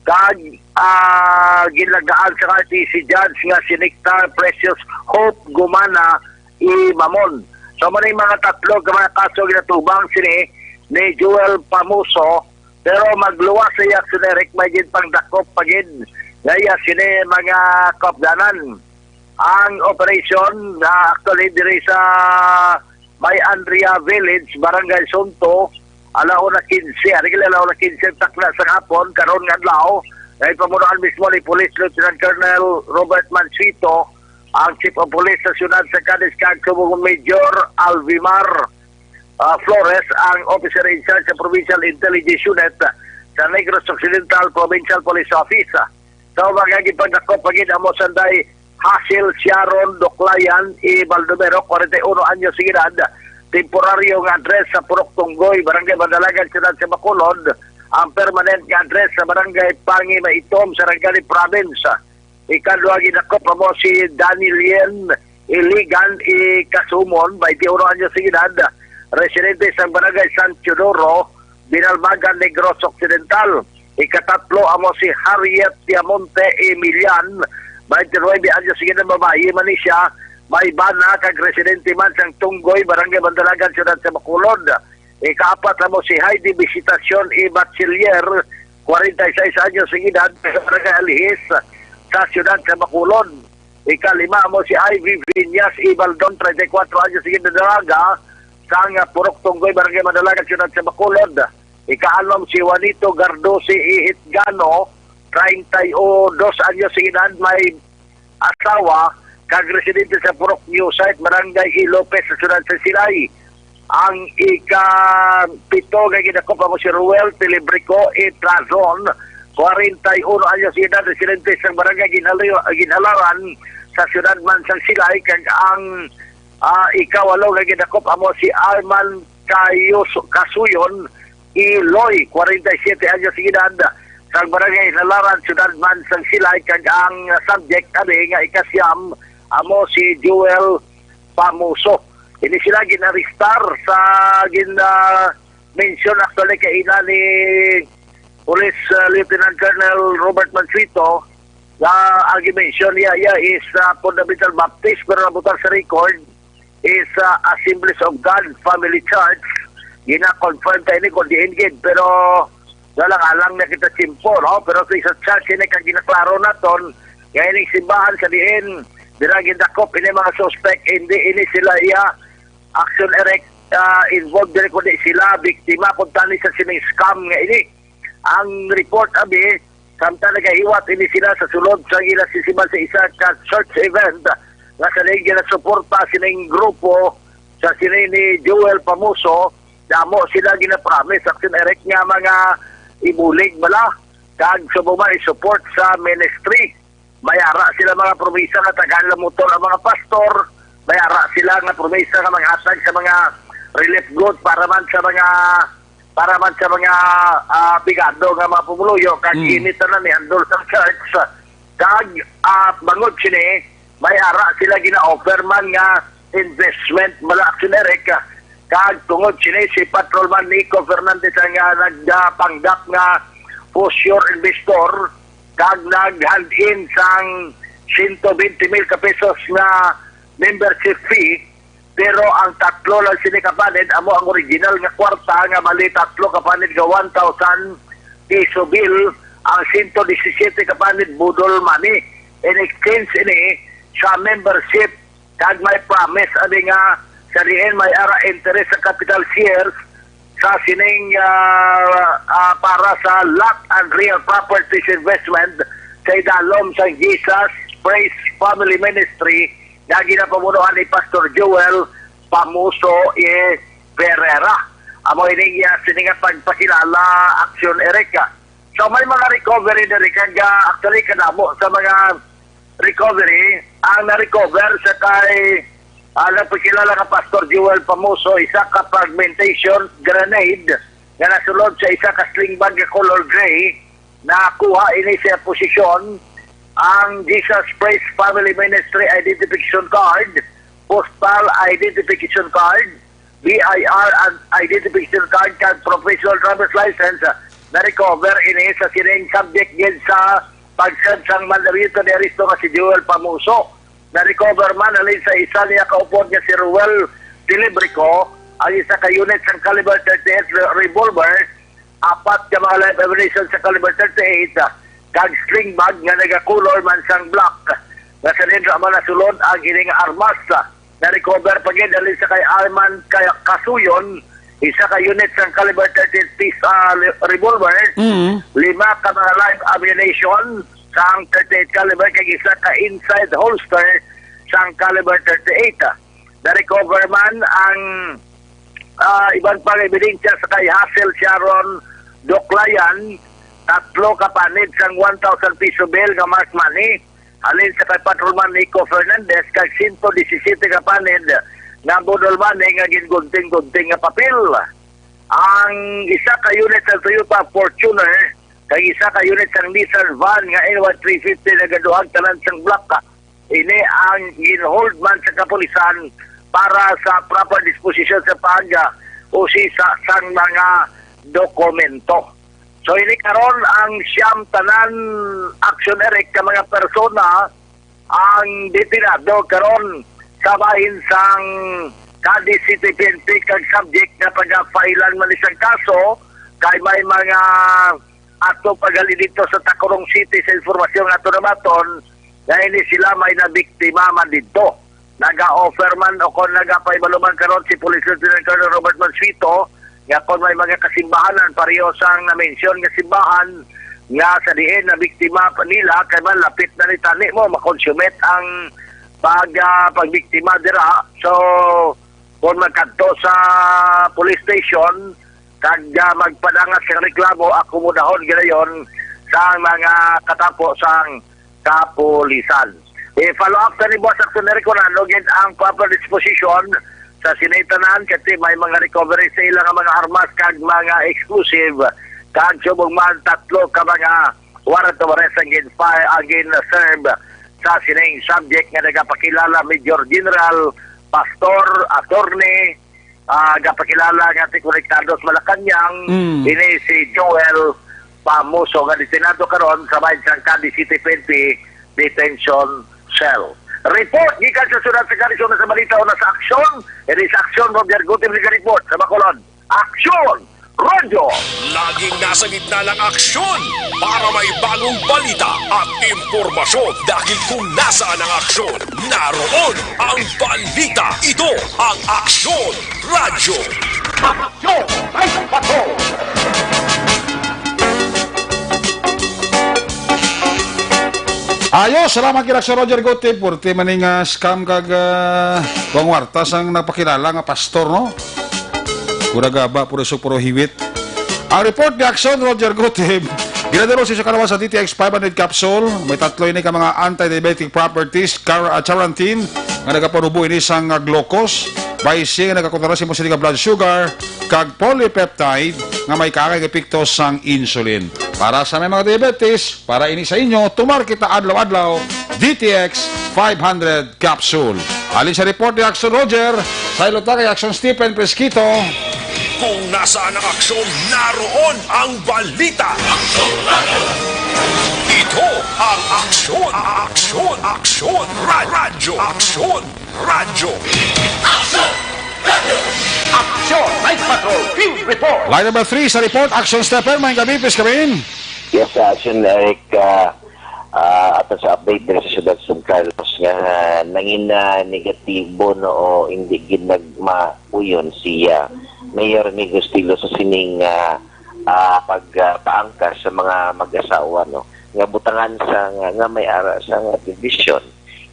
kag ah, ginlagaan sa K R T C judge nga si Nectar Precious Hope Gumana Imamon. So, mao ni mga tatlo ka mga kaso ginatubang sini ni Joel Pamuso, pero magluwas sa iya, Sir Eric, may ginpangdakop pa gid nga iya sini mga kaupdanan. Ang operation na actually diri sa may Andrea Village, Barangay Sunto, ala una quince, ari gali ala una quince takna sa hapon, karon nga adlaw, nga ipamunuan mismo ni Police Lieutenant Colonel Robert Mansueto, ang Chief of Police sa siyudad sa Cadiz, kag subong Major Alvimar ah, Flores, ang Officer in Charge sa Provincial Intelligence Unit sa Negros Occidental Provincial Police Office. Sa mga gipagdakop pa gid amo sanday Hasil Sharon Doklayan E. Baldomero, forty-one anyos sa edad, temporaryo nga address sa Purok Tunggoy, Barangay Bandalagan, Siyudad sa Bacolod, ang permanent nga address sa Barangay Pangi Maitom, Sarangani Province. Ikadua gidakop amo si Danilien Iligan Ikasumon, twenty-one anyos sa edad, residente sa Barangay San Teodoro, Binalbagan, Negros Occidental. Ikatatlo amo si Harriet Tiamonte Emilian, twenty-nine anyos sa edad, babayi man ni siya, may bana kag residente man sang Tunggoy, Barangay Bandalagan, Siyudad sa Bacolod. Ikaapat amo si Heidi Visitacion E. Bachiller, forty-six anyos sa edad, sa Barangay Alihis, sa siyudad sa Bacolod. Ikalima amo si Ivy Viñas Ibaldon, treinta y cuatro anyos sa edad, dalaga, sang Purok Tunggoy, Barangay Madalagan, siyudad sa Bacolod. Ikaanom si Juanito Gardosi Ihitgano, treinta y dos anyos sa edad, may asawa, kag residente sa Purok New Site, Barangay E. Lopez, sa siyudad sa Silay. Ang ikapito nga gidakop amo si Ruel Telebrico E. Trazon, forty-one anyos sa edad, residente sa Barangay Ginhali-, Ginhalaran sa siyudad man sang Silay, kag ang, ah, ikawalo nga gidakop amo si Arman Kayos-, Kasuyon Iloy, forty-seven anyos sa edad, sa Barangay Ginhalaran, siyudad man sang Silay, kag ang subject ani nga ikasiyam amo si Joel Pamuso. Ini sila ginaristar sa gin, ah, mention actually kay ina ni Police, ah, Lieutenant Colonel Robert Mansueto, nga ang gi-mention niya, iya is, ah, Fundamental Baptist, pero nabutan sa record is, ah, Assemblies of God Family Church. Gina-confirm ta ini kung diin gid, pero alang-alang na kita tiyempo, no? Pero sa isa church ini kag ginaklaro naton nga ining simbahan sa diin dira gindakop ini mga suspect, hindi ini sila iya action, Eric, ah, involved diri, kundi sila biktima kuntani sa sining scam nga ini. Ang report abi, samtang nagahiwat ini sila sa sulod sa ila sisiman sa isa ka church event nga sa diin ginasuporta sining grupo sa sini ni Joel Pamuso, damo sila ginapromise, action, Eric, nga mga ibulig bala kag subong man i-support sa ministry. May ara sila mga promisa nga tagaan nila motor ang mga pastor. May ara sila nga promisa nga maghatag sa mga relief goods para man sa mga, para man sa mga, ah, pigado nga mga pumuluyo, kag Mm. Ini tanan ni handle sa church. Kag, ah, bangod sini, may ara sila gina-offer man nga investment, mga action, Eric. Kag tungod sini, si Patrolman Nico Fernandez ang, ah, nagpanggap nga for sure investor, kag nag-hand in sang sento bente mil ka pesos nga membership fee, pero ang tatlo lang sini ka panid amo ang original nga kwarta, nga bali tatlo ka panid nga one thousand piso bill, ang sento disisiyete ka panid budol money. In exchange ini sa membership, kag may promise ani nga sa diin may ara interest sa capital shares sa sining, ah, ah, para sa lot and real properties investment sa idalom sa Jesus Praise Family Ministry nga ginapamunuan ni Pastor Joel Pamuso E. Ferreira. Amo ini iya sini nga pagpakilala, action, Erica. So, may mga recovery diri, kag, ah, actually, kadamo sa mga recovery ang na-recover sa kay, ah, nagpakilala nga Pastor Joel Pamuso, isa ka fragmentation grenade nga nasulod sa isa ka sling bag nga color gray. Nakuha ini sa posisyon ang Jesus Praise Family Ministry Identification Card, Postal Identification Card, B I R and Identification Card, kag Professional Driver's License, ah, Na-recover ini sa sining subject gid sa pag-serve sang mandamiento ni aresto nga si Joel Pamuso. Na-recover man halin sa isa niya kaupod nga si Ruel Celebrico ang isa ka unit sang caliber thirty-eight re-, revolver, apat ka mga live ammunition sa caliber thirty-eight, ah, kag sling bag nga nagakulor man sang black. Nga sa nindra man nasulod ang ining armas, ah, na-recover pa gid halin sa kay Arman kay Kasuyon, isa ka unit sang caliber thirty-eight pis-, ah, li-, revolver, Mm. lima ka mga live ammunition sang thirty-eight caliber kag isa ka inside holster sang caliber thirty-eight. Na-recover man ang, ah, iban pang ebidensya sa kay Hassel Sharon Doklayan, tatlo ka panid sang one thousand piso bill nga marked money, halin sa kay Patrolman Nico Fernandez, kag sento disisete ka panid nga budol money nga gingunting-gunting nga papel. Ang isa ka unit sa Toyota Fortuner kag isa ka unit sang Nissan van nga N Y three fifty nagaduhag tanan sang black. Ini ang ginhold man sa kapulisan para sa proper disposition sa pag-usisa sang mga dokumento. So, ini karon ang siyam tanan, Action Eric, ka mga persona ang detenado karon sa bahin sang Cadiz City P N P kag subject nga pagapailan man ni sang kaso kay may mga ato pagali dito sa Tacurong City sa informasyon nga ato nabaton nga ini sila may nabiktima man dito. Naga-offer man o kon nagapahibalo man karon si Police Lieutenant Colonel Robert Mansueto nga kon may mga kasimbahanan pareho sang na-mention nga simbahan nga sa diin na biktima pa nila kay man lapit na ni tani mo makonsumit ang pag ah, pagbiktima dira. So kon magkadto sa police station kag ah, magpadangat sang reklamo, akomodahon ginayon sa mga katapo sang kapulisan. I-follow up sa ni Boss Action Eric kung ano gid ang proper disposition sa sinitanan kasi may mga recovery sa ilang mga armas kag mga explosive kag subong man tatlo ka mga warrant of arrest ang gin-file, ang gin-serve sa sining subject nga nagapakilala Major General Pastor Attorney, ah, gapakilala nga ti konektado sa Malacañang, Mm. ini si Joel Pamuso nga detenado karon sa bahin sang Cadiz City P N P Detention Cell. Report gikan sa syudad sa Cadiz, una sa balita, una sa aksyon. Ini sa aksyon, Roger Gutim nag-report sa Bacolod. Aksyon! Radyo! Laging nasa gitna ng aksyon para may bagong balita at impormasyon. Dahil kung nasaan ang aksyon, naroon ang balita. Ito ang Aksyon Radyo. Aksyon! Ay, patrol! Ayo, salamat kila sa Roger Gutib. Purti man ning, ah, scam kag, ah, pangwarta sang nagpakilala nga pastor, no? Pura gaba, puro suk, puro hiwit. Ang report ni Action Roger Gutib, ginadalo sa isa ka lawas sa D T X five hundred capsule. May tatlo ini ka mga anti-diabetic properties, car-, ah, charantin, nga nagaparubo ini sang, ah, glucose. Baisi nga nagakontrola sa imong sini nga blood sugar, kag polypeptide nga may kaangay nga epekto sang insulin. Para sa may mga diabetes, para ini sa inyo, tumar kita adlaw-adlaw, D T X five hundred capsule. Halin sa report ni Action Roger, sa ilota kay Action Stephen Presquito. Kung nasaan ang aksyon, naroon ang balita. Ito ang Aksyon, Aksyon, Aksyon, Ra-, Radyo, Aksyon, Radyo. Action! Night Patrol Field Report! Line number three sa report, Action Stephen, may gabi, please, kami. Yes, sa Action, Eric, ah, ah, ato sa update diri sa siyudad sa San Carlos nga nangin na negatibo, no, o hindi gid nagmauyon si, ah, Mayor Nico Estilo sa sining, ah, ah, pag, ah, paangkas sa mga mag-asawa, no, nga butangan sa nga, nga may ara sa nga division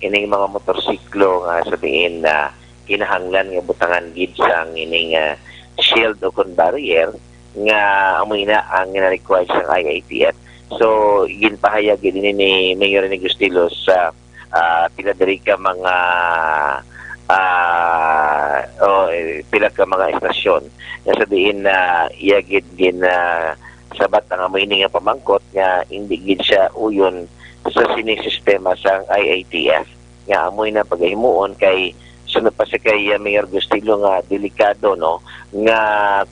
ining mga motorsiklo nga sabihin na kinahanglan nga butangan gid sang ining, ah, shield o kon barrier nga amo ina ang gina-require sang I I T F. So, ginpahayag gid ini ni Mayor Rene Gustilo sa, ah, pila diri ka mga, ah, o, eh, pila ka mga estasyon nga sa diin na iya gid gin, ah, sabat ang amo ini nga pamangkot nga hindi gid siya uyon sa sining sistema sang I I T F nga amoy na pagahimuon kay sunod pa sa kay, ah, Mayor Gustilo nga delikado, no, nga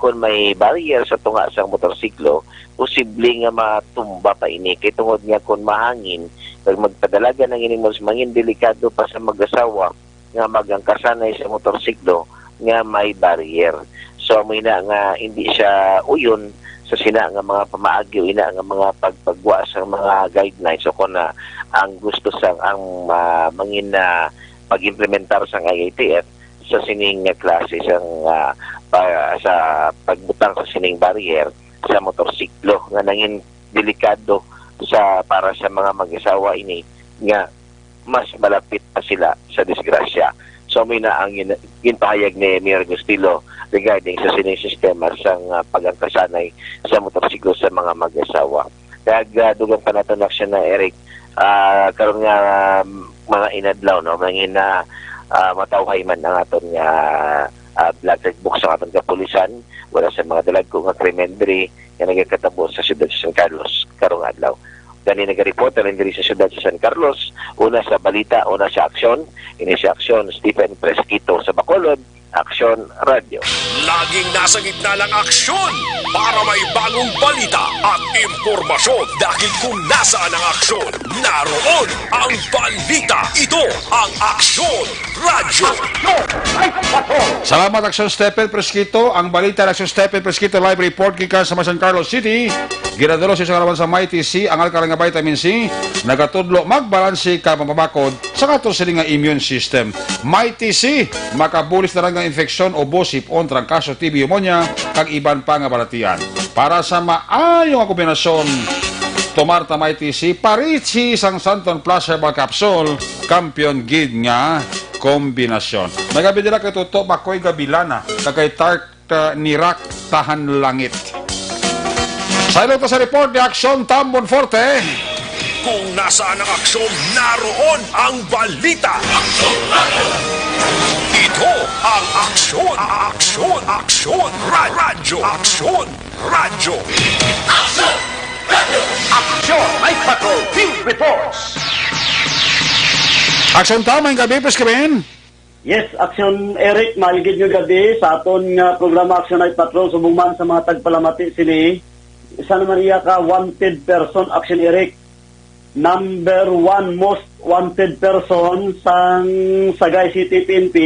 kung may barrier sa tunga sang motorsiklo, posible nga matumba pa ini. Kay tungod nga kung mahangin, kag magpadalagan ang ining mas mangin delikado pa sa mag-asawa nga magangkasanay sa motorsiklo nga may barrier. So, amo ina nga hindi siya uyon sa sina nga mga pamaagi o ina nga mga pagpagwa sa mga guidelines o kung na ang gusto sa ang ah, mangin na pag-implementar sa I A T F sa sining nga klase sang ah, pa, sa pagbutang sa sining barrier sa motorsiklo nga nangin delikado sa para sa mga mag-asawa ini nga mas malapit pa sila sa disgrasya. So, may na ang gin-, ginpahayag ni Mayor Gustilo regarding sa sining sistema sang ah, pag-angkasanay sa motorsiklo sa mga mag-asawa. Kag ah, dugang pa nato na siya na Eric, ah, karon nga um, mga inadlaw, no, mga ina, ah, matawhay man ang aton nga ah, black book sa aton kapulisan, wala sa mga dalagko nga krimen diri nga nagakatabo sa siyudad sa San Carlos karong adlaw. Gani nagareport na diri sa siyudad sa San Carlos, una sa balita, una sa aksyon, ini si aksyon Stephen Fresquito sa Bacolod, Aksyon Radyo. Laging nasa gitna ng aksyon para may bagong balita at impormasyon. Dahil kung nasaan ang aksyon, naroon ang balita. Ito ang Aksyon Radyo. Salamat, Aksyon Stephen Fresquito. Ang balita ng Aksyon Stephen Fresquito, live report gikan sa San Carlos City. Ginadalo sa kalaban sa Mighty C, ang alkaline nga vitamin C, nagatudlo magbalanse ka mapabakod sa kato sini nga immune system. Mighty C, makabulis na lang nga infeksyon o busi, puon, trangkaso, T B, pneumonia, kag iban pa nga balatian. Para sa maayo nga kombinasyon, tomar ta Mighty C, parichi sang Santon Plus Herbal Capsule, kampiyon gid nga kombinasyon. Nagabi nila kay Toto Bakoy Gabilana, kag kay Tart uh, Nirak Tahan Langit. Sa ilog sa report ni Aksyon Tambon Forte. Kung nasaan ang aksyon, naroon ang balita. Ito ang Aksyon, Aksyon, Aksyon, Ra- Radyo, Aksyon, Radyo. Action Night Patrol Field Reports. Aksyon Tam, maayong gabi, Pres Kevin. Yes, Action Eric, maligid nga gabi sa aton nga programa Action Night Patrol. Subong man sa mga tagpalamati sini, isa naman iya ka wanted person, Action Eric. Number one most wanted person sang Sagay City P N P,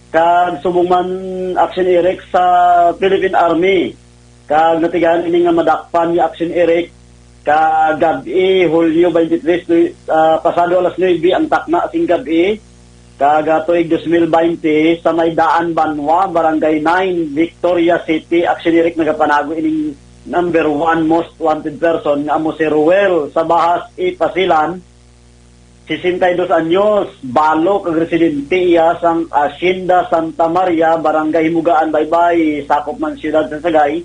kag subong man, Action Eric, sa Philippine Army. Kag natigahan ini nga madakpan ni Action Eric ka gab-i, Hulyo twenty-three, tw- ah, pasado alas nuebe ang takna sing gab-i, kag ah, tuig dos mil baynte, sa may Daan Banwa, Barangay nine, Victoria City, Action Eric, nagapanago ining number one most wanted person nga amo si Ruel Sabahas Ipasilan, sesenta y dos anyos, balo kag residente iya sang Hacienda Santa Maria, Barangay Himugaan, Baybay, sakop man siyudad sa Sagay.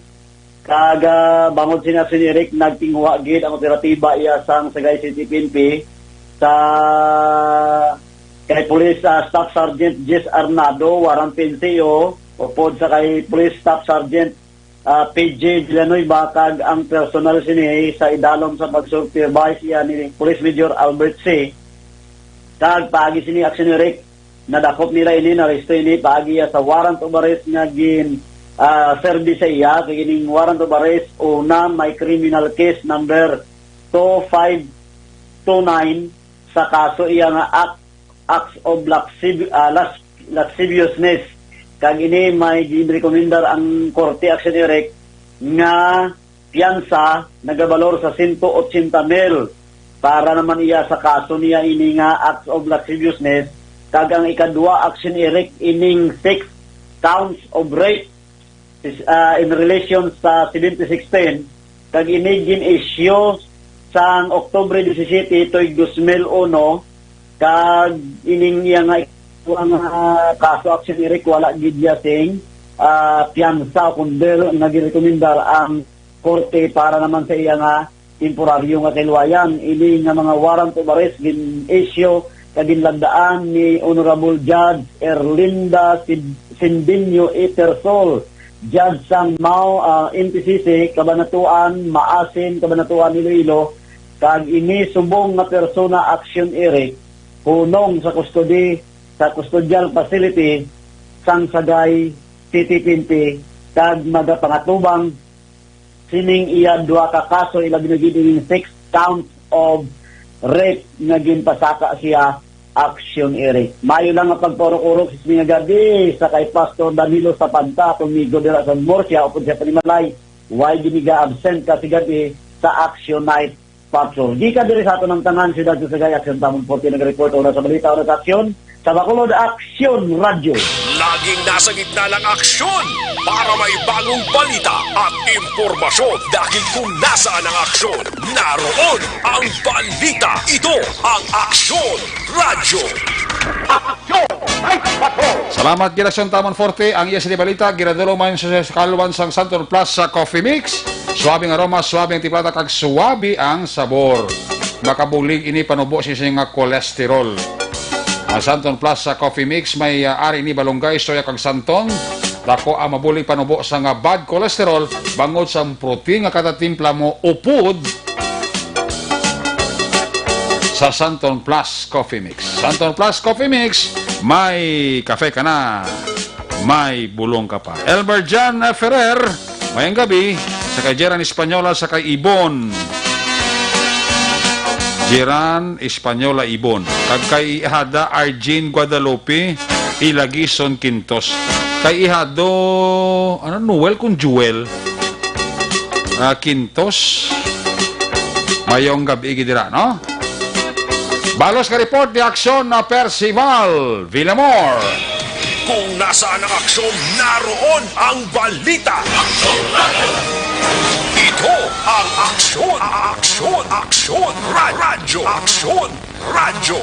Kag ah, bangod sina Senior Eric, nagtinguha gid ang operatiba iya sang Sagay City P N P sa kay Police ah, Staff Sergeant Jess Arnado, warang P N C O, upod sa kay Police Staff Sergeant ah, P J Villanueva, kag ang personal sini sa idalom sa pag-supervise iya ni Police Major Albert C. Kag paagi sini, Action Eric, nadakop nila ini, naresto ini paagi iya sa warrant of arrest nga gin ah, serbi sa iya. Kay ining warrant of arrest, una, may criminal case number two five two nine sa kaso iya nga act, acts of lascib- ah, las- lasciviousness. Kag ini may ginrekomendar ang korte, Action Eric, nga piyansa nagabalor sa sento otsenta mil para naman iya sa kaso niya ini nga acts of lasciviousness. Kag ang ikadua, Action Eric, ining six counts of rape is, ah, in relation sa seventy sixteen, kag ini gin-issue sang Oktubre disisiete, tuig dos mil uno, kag ining iya nga, nga kaso, Action Eric, wala gid iya sing ah, piyansa o kung bail nga girekomendar ang korte para naman sa iya nga temporaryo nga kaluwayan. Ini nga mga warrant of arrest gin-issue kag ginlagdaan ni Honorable Judge Erlinda Sid- Sindinyo Itersol, Judge sang Mao, ah, M P C C, Cabanatuan, Maasin, Cabanatuan, Iloilo, kag ini subong nga persona, Action Eric, hunong sa custody sa custodial facility sang Sagay City P N P, kag magapangatubang sining iya duha ka kaso, ilabi na gid ining six counts of rape nga ginpasaka siya, Action Eric. Mayo lang nga pagpaurok-urok sa sining nga gab-i sa kay Pastor Danilo Sapanta, akong migo dira sa Murcia, upod siya panimalay, why giniga-absent ka sa gab-i sa Action Night Patrol. Gikan diri sa aton ang tangan, siyudad sa Sagay, Action Tamon Forte, nag-report, una sa balita, una sa aksyon, sa Bacolod Action Radyo. Laging nasa gitna ng aksyon para may bagong balita at impormasyon. Dahil kung nasaan ang aksyon, naroon ang balita. Ito ang Aksyon Radyo. Aksyon! Ay, patrol! Salamat gid, Aksyon Tamon Forte. Ang iya sini balita, ginadul-ong man sa kalwan sang Santon Plus sa Coffee Mix. Suabe ang aroma, suabe ang timpla, kag suabe ang sabor. Makabulig ini panubo sini nga cholesterol. Ang Santon Plus sa Coffee Mix may, ah, ari ni balunggay, soya, kag santon. Dako ang mabulig panubo sa nga bad cholesterol bangod sa protein nga kada timpla mo upod sa Santon Plus Coffee Mix. Santon Plus Coffee Mix, may kafe ka na, may bulong ka pa. Elmer Jan Ferrer, mayang gabi, sa kay Jeran Española, sa kay Ibon. Jeran Española Ibon. Kag kay Ihada Arjin Guadalupe, Ilagison Quintos. Kay Ihado, ano, Noel kung Jewel? Ah, Quintos. Mayong gabi gid dira, no? Balos nga report ni Aksyon na Percival Villamor. Kung nasaan ang aksyon, naroon ang balita. Ito ang Aksyon, Aksyon, Aksyon, Ra-, Radyo, Aksyon, Radyo.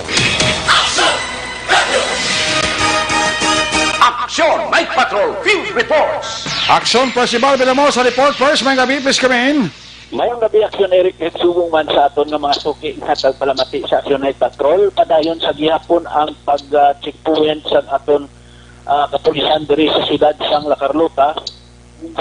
Aksyon Night Patrol Field Reports. Aksyon Percival Villamor sa report. First, may gabi, please come in. Mayong gabi, Aksyon Eric, subong man sa aton nga mga suki nga tagpalamati sa Aksyon Night Patrol. Padayon sa gihapon ang pag, ah, checkpoint sa aton, ah, kapulisan diri sa siyudad sang La Carlota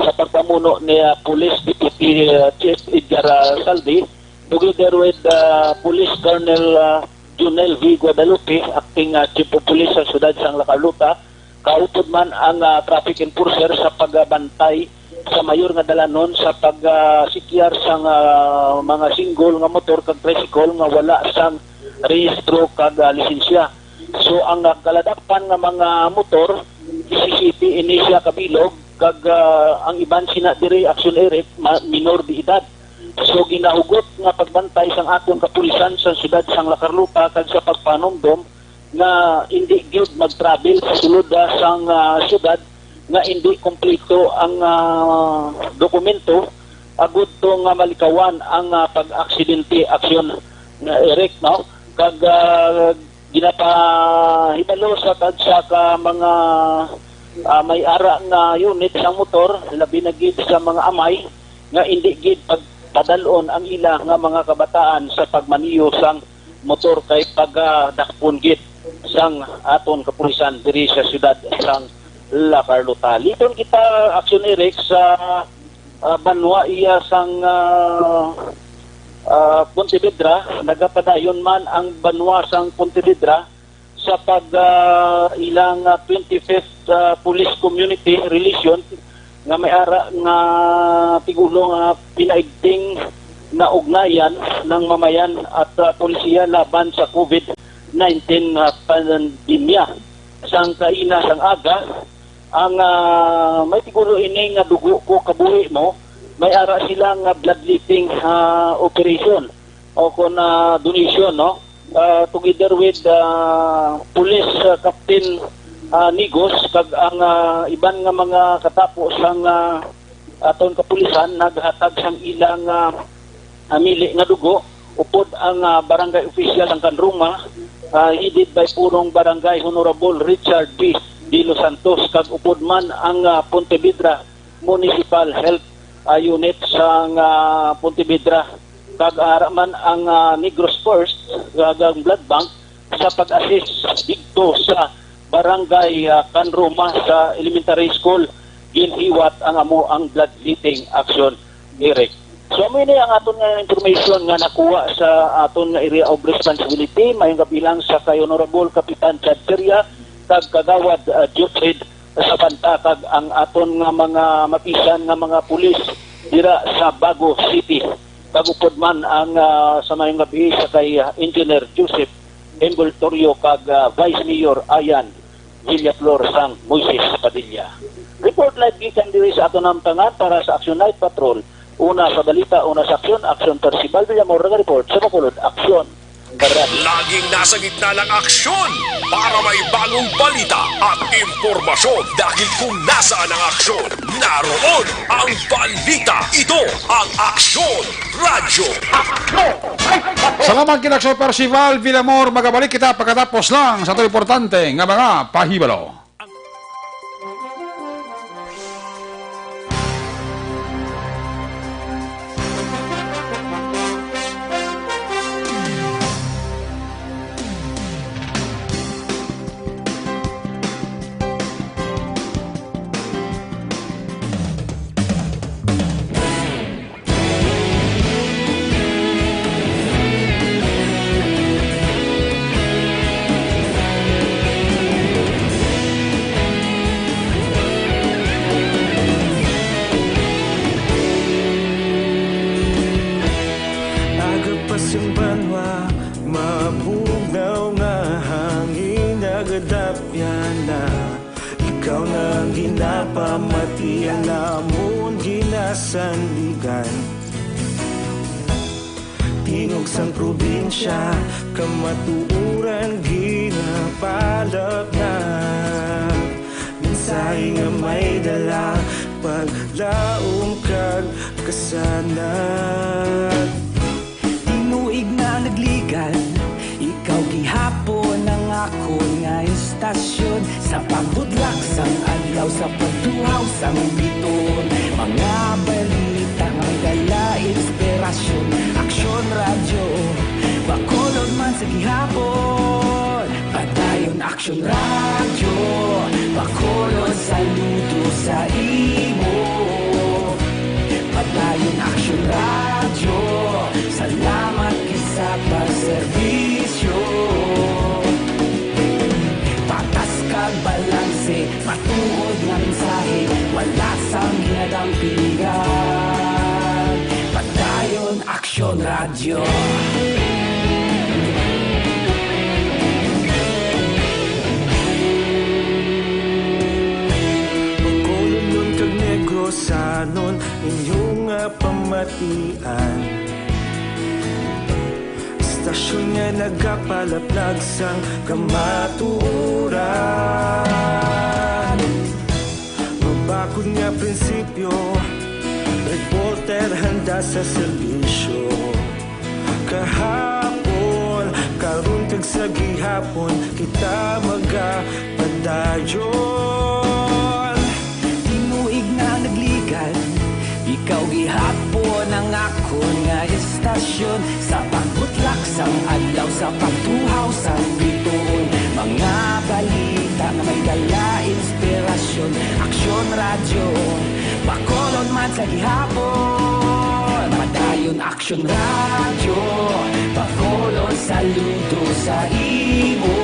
sa pagpamuno ni, ah, Police Deputy, ah, Chief Edgar, ah, Saldi, together with, ah, Police Colonel, ah, Junel V Guadalupe, acting, ah, Chief of Police sa siyudad sang La Carlota. Kaupod man ang, ah, traffic enforcer sa pagbantay sa mayor nga dalanon sa pag, ah, sikyar sang, ah, mga single nga motor kag tricycle nga wala sang rehistro kag, ah, lisensya. So, ang, ah, kaladapan nga mga motor, disisiyete ini siya kabilog, kag, ah, ang iban sina diri, Aksyon Eric, ma-, minor de edad. So, ginahugot nga pagbantay sang aton kapulisan sa siyudad sang La Carlota kag sa pagpanumdom nga indi gyud mag-travel sa sulod, ah, sang, ah, siyudad nga indi kompleto ang, ah, dokumento, agud to nga malikawan ang, ah, pag-aksidente, Aksyon, nga Eric, no? Kag, ah, ginapahibalo sa tagsa ka mga, ah, may ara nga unit sang motor, labi na gid sa mga amay, nga indi gid pagpadalon ang ila nga mga kabataan sa pagmaneho sang motor kay pagadakpon gid sang aton kapulisan diri sa siyudad sang La Carlota. Liton kita, Aksyon Eric, sa, ah, banwa iya sang, ah, ah, Pontevedra. Nagapadayon man ang banwa sang Pontevedra sa pag, ah, ilang, ah, twenty-fifth, ah, Police Community Relation nga may ara nga tigulo nga pinaigting naugnayan ng mamayan at, ah, polisiya laban sa COVID nineteen nga pandemya. Sang kaina sang aga, ang, ah, may tigulo ini nga Dugo Ko Kabuhi Mo, may ara sila nga bloodletting, ah, operation o kon, ah, donation, no? Ah, together with, ah, Police, ah, Captain, ah, Nigos kag ang, ah, iban nga mga katapo sang, ah, aton kapulisan naghatag sang ilang, ah, ah, mili nga dugo upod ang, ah, barangay official sang Canroma, ah, headed by Punong Barangay Honorable Richard B. De Los Santos, kag upod man ang, ah, Pontevedra Municipal Health, ah, Unit sang, ah, Pontevedra, kag ara man ang, ah, Negros First, kag ang Blood Bank sa pag-assist didto sa Barangay, ah, Canroma sa Elementary School, ginhiwat ang amo ang bloodletting action, Eric. So, amo ini ang aton nga information nga nakuha sa aton nga area of responsibility. Mayong gabi lang sa kay Honorable Kapitan Chad Feria kag Kagawad, ah, Jufred Sabanta kag ang aton nga mga mapisan nga mga pulis dira sa Bago City. Kag upod man ang, ah, sa mayong gabi sa kay, ah, Engineer Joseph Envoltorio kag, ah, Vice Mayor Ayan Villaflor sang Moises Padilla. Report live gikan diri sa aton namtangan para sa Action Night Patrol. Una sa balita, una sa aksyon, Action Percival Villamor naga-report sa Bacolod Aksyon. Radyo. Laging nasa gitna ng aksyon para may bagong balita at impormasyon, dahil kung nasaan ang aksyon, naroon ang balita. Ito ang Aksyon Radyo. Salamat kina Aksyon Percival Villamor. Magabalik kita pagkatapos lang sa aton importante nga mga pahibalo. Aga pa sing banwa, mabugnaw nga hangin nagadapyan na. Ikaw na ang ginapamati, ang amon ginasandigan. Tingog sang probinsya, kamatuoran ginapalapnag. Mensahe nga may dala, paglaom kag kasanag. Tinuig na nagligan, ikaw gihapon ang akon nga istasyon. Sa pagbudlak sang adlaw, sa pagtuhaw sang bituon, mga balita nga may dala inspirasyon. Aksyon Radyo, Bacolod man sa gihapon. Padayon Aksyon Radyo, Bacolod, saludo sa imo. Padayon Aksyon Radyo, salamat gid sa pagserbisyo. Patas kag balanse, matuod nga mensahe, wala sang ginadampigan. Padayon Aksyon Radyo. Bacolodnon kag Negrosanon, inyo nga pamatian. Istasyon nga nagapalaplag sang kamatuoran. Mabakod nga prinsipyo, reporter handa sa serbisyo. Kahapon, karon kag sa gihapon, kita magapadayon. Tinuig na nagligan, ikaw gihapon ang akon nga istasyon. Sa pagbutlak sang adlaw, sa pagtuhaw sang bituon, mga balita nga may dala inspirasyon. Aksyon Radyo, Bacolod man sa gihapon. Padayon Aksyon Radyo, Bacolod, saludo sa imo.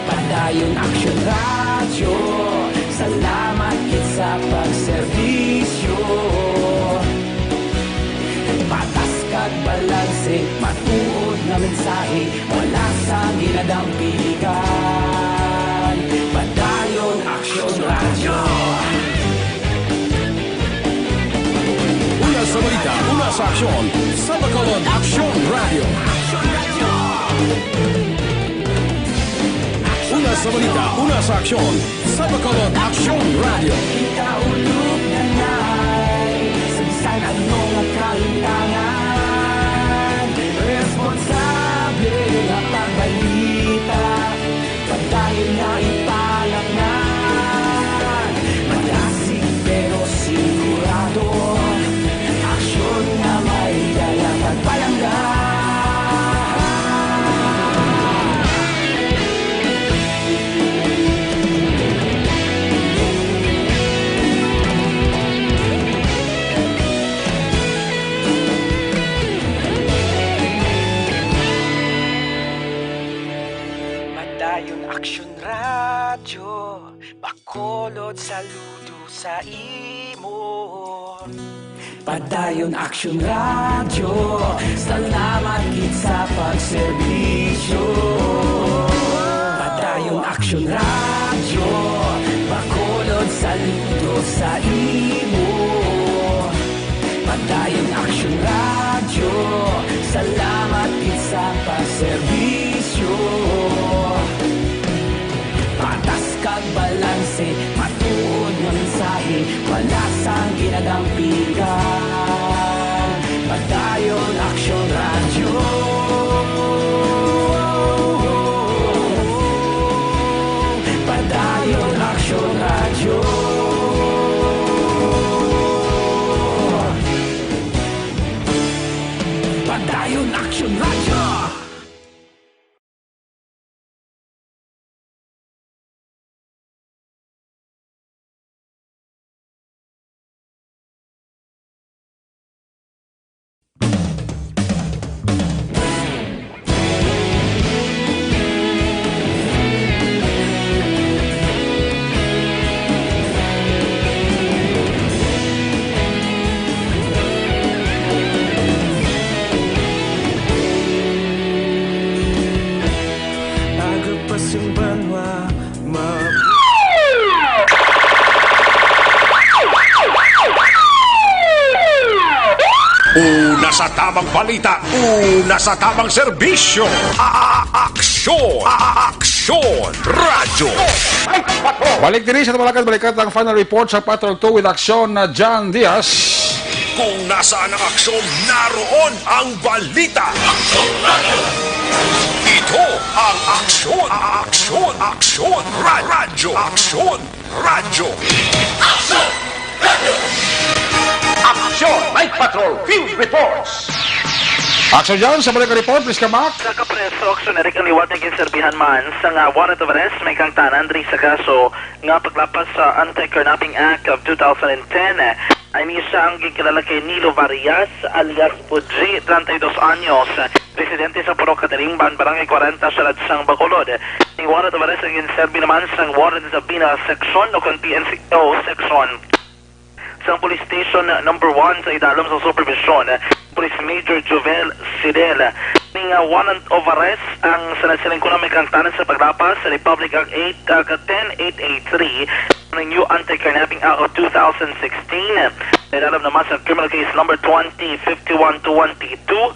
Padayon Aksyon Radyo, salamat gid sa pagserbisyo. Patas kag balanse, matuod nga mensahe, wala sang ginadampigan. Padayon Aksyon Radyo. Una sa balita, una sa aksyon, sa Bacolod Aksyon Radyo. Una sa balita, una sa aksyon, sa Bacolod Aksyon Radyo. Kita ulog na nay, sa bisan ano nga kalintangan, responsable nga pagbalita, padayon nga ipalapngan. Madasig pero sigurado, aksyon nga may dala pagpalangga. Padayon Aksyon Radyo. Bacolod, saludo sa imo. Padayon Aksyon Radyo, salamat gid sa pagserbisyo. Padayon Aksyon Radyo, Bacolod, saludo sa imo. Padayon Aksyon Radyo, salamat gid sa pagserbisyo. Patas kag balanse, matuod nga mensahe, wala sang ginadampigan. Padayon Aksyon Radyo. Padayon Aksyon Radyo. Padayon Aksyon Radyo. Aga pa sing banwa, ma- Una sa tamang balita, una sa tamang serbisyo. A-, a-, aksyon, a-, a-, aksyon, radyo. Balik diri sa Tumalakan, balikat ang final report sa Patrol two with Aksyon na John Diaz. Kung nasaan ang aksyon, naroon ang balita. Ito ang aksyon, aksyon, aksyon, ra-, radyo, aksyon, radyo. Aksyon! Night Patrol Field Reports! Aksyon dyan sa balik report, please come back. Sa kapreso, aksyon, Eric, ang liwat nga ginserbihan man sang warrant of arrest may kangtanan diri sa kaso nga paglapas sa Anti-Kidnapping Act of two thousand and ten. Ini siya ang ginkilala kay Nilo Varias alias Budji, treinta y dos anyos, residente sa Purok Katilingban, Barangay kwarenta, Siyudad sang Bacolod. Ang warrant of arrest ang ginserbi naman sang Warden sa Bina Section o kon P N C O Section sang Police Station Number One sa idalom sa supervision Police Major Jovel Sidel. Ning, ah, warrant of arrest ang sa nagsilingkulang may kangtanan sa paglapas sa Republic Act eight, ah, ten eight eight three, ang New Anti-Kidnapping Act of two thousand sixteen. Sa idalom naman sa Criminal Case Number twenty fifty-one twenty-two,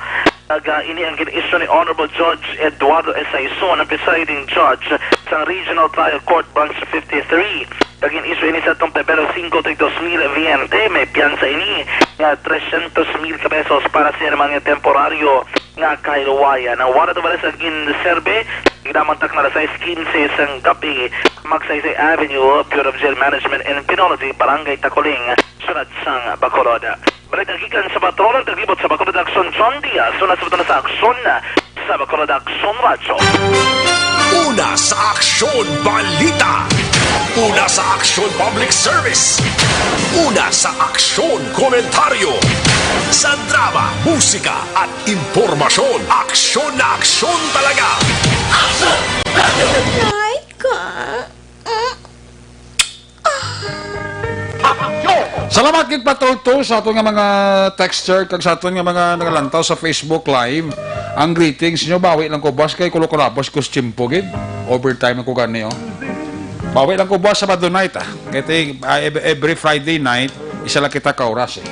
ag, ah, ini ang gin-issue ni Honorable Judge Eduardo Esaison, ang presiding judge sa Regional Trial Court Branch fifty-three. Kag gin-issue ini sa atong Pebrero singko tuig dos mil veinte. May piyansa ini nga trescientos mil ka pesos para sa iya naman nga temporaryo nga kahilwayan. Ang warrant of arrest ang ginserbi, ginamang takna alas sais quince sang gabi, Magsaysay Avenue, Bureau of Jail Management and Penology, Barangay Taculing, Siyudad sang Bacolod. Balik ang gikan sa patrol, ang taglibot sa Bacolod Aksyon, John Diaz. Una sa patrol sa Aksyon, sa Bacolod Aksyon Radyo. Una sa Aksyon Balita. Una sa Aksyon Public Service. Una sa Aksyon Komentaryo. Sa drama, musika, at impormasyon, aksyon na aksyon talaga. Aksyon! Night ka. Salamat gid, Patrol two, sa aton nga mga texter kag sa aton nga mga nagalantaw sa Facebook Live. Ang greetings nyo, bawi lang ko, boss, kay kulo ko labos ko sa tiyempo gid. Overtime lang ko gani, oh. Bawi lang ko, boss, Sabado night, ah. Kay ti-, ah, ev-, every Friday night, isa lang kita ka oras, eh.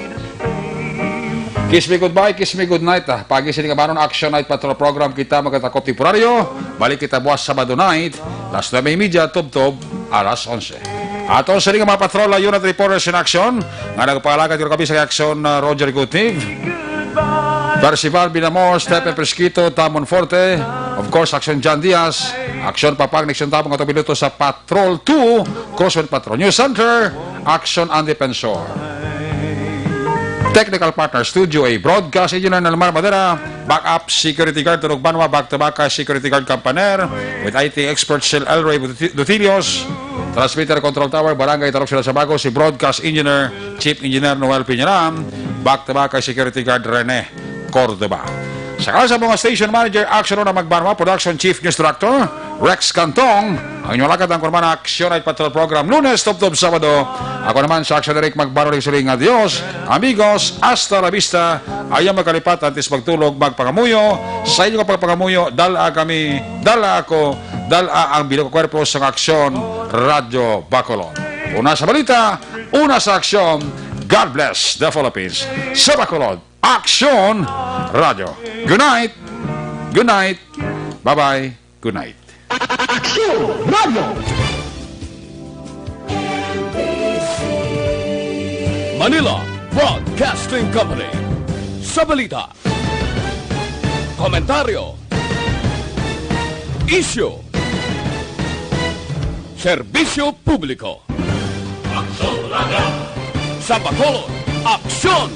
Kiss me goodbye, kiss me good night, ah. Pagi sini nga banon, Action Night Patrol Program, kita magatakop temporaryo. Balik kita buwas Sabado night, alas nuebe y media, tubtob alas onse. Aton sini nga mga patrol, unit reporters in action, nga nagpaalagad karon kami sa aksyon, uh, Roger Gutniv, Percival Binamor, Stephen Presquito, Tamon Forte, of course, Aksyon John Diaz, Aksyon Papang, Nixon Tabang, atong piloto sa Patrol two, Crosswind Patrol News Center, Aksyon Andy Pensor. Technical partner, Studio A, Broadcast Engineer Nelmar Madera, backup security guard, Turog Banwa, back to back kay security guard Campaner, with I T expert Sir Elroy Duti-, Dutilios, transmitter control tower, Barangay Tarok, Siyudad sa Bago, si Broadcast Engineer, Chief Engineer Noel Piñaram, back to back kay security guard Rene Cordova. Sa ngalan sa mga station manager, Action Una Magbanwa, Production Chief News Director, Rex Cantong, ang inyong lakad ang kurman na Action Night Patrol Program, Lunes, tubtob Sabado. Ako naman sa Action Eric Magbanwa, nagsiling nga, "Adios, amigos, hasta la vista." Ayaw magkalipat, antes magtulog, magpangamuyo. Sa inyo nga pagpangamuyo, dala kami, dala ako, dala ang bilog nga kwerpo sa Aksyon Radyo Bacolod. Una sa balita, una sa aksyon. God bless the Philippines. Sa Bacolod, Aksyon Radyo. Good night. Good night. Bye-bye. Good night. Aksyon Radyo. Manila Broadcasting Company. Sa balita, komentaryo, isyu, serbisyo publiko. Aksyon Radyo. Sa Bacolod, Aksyon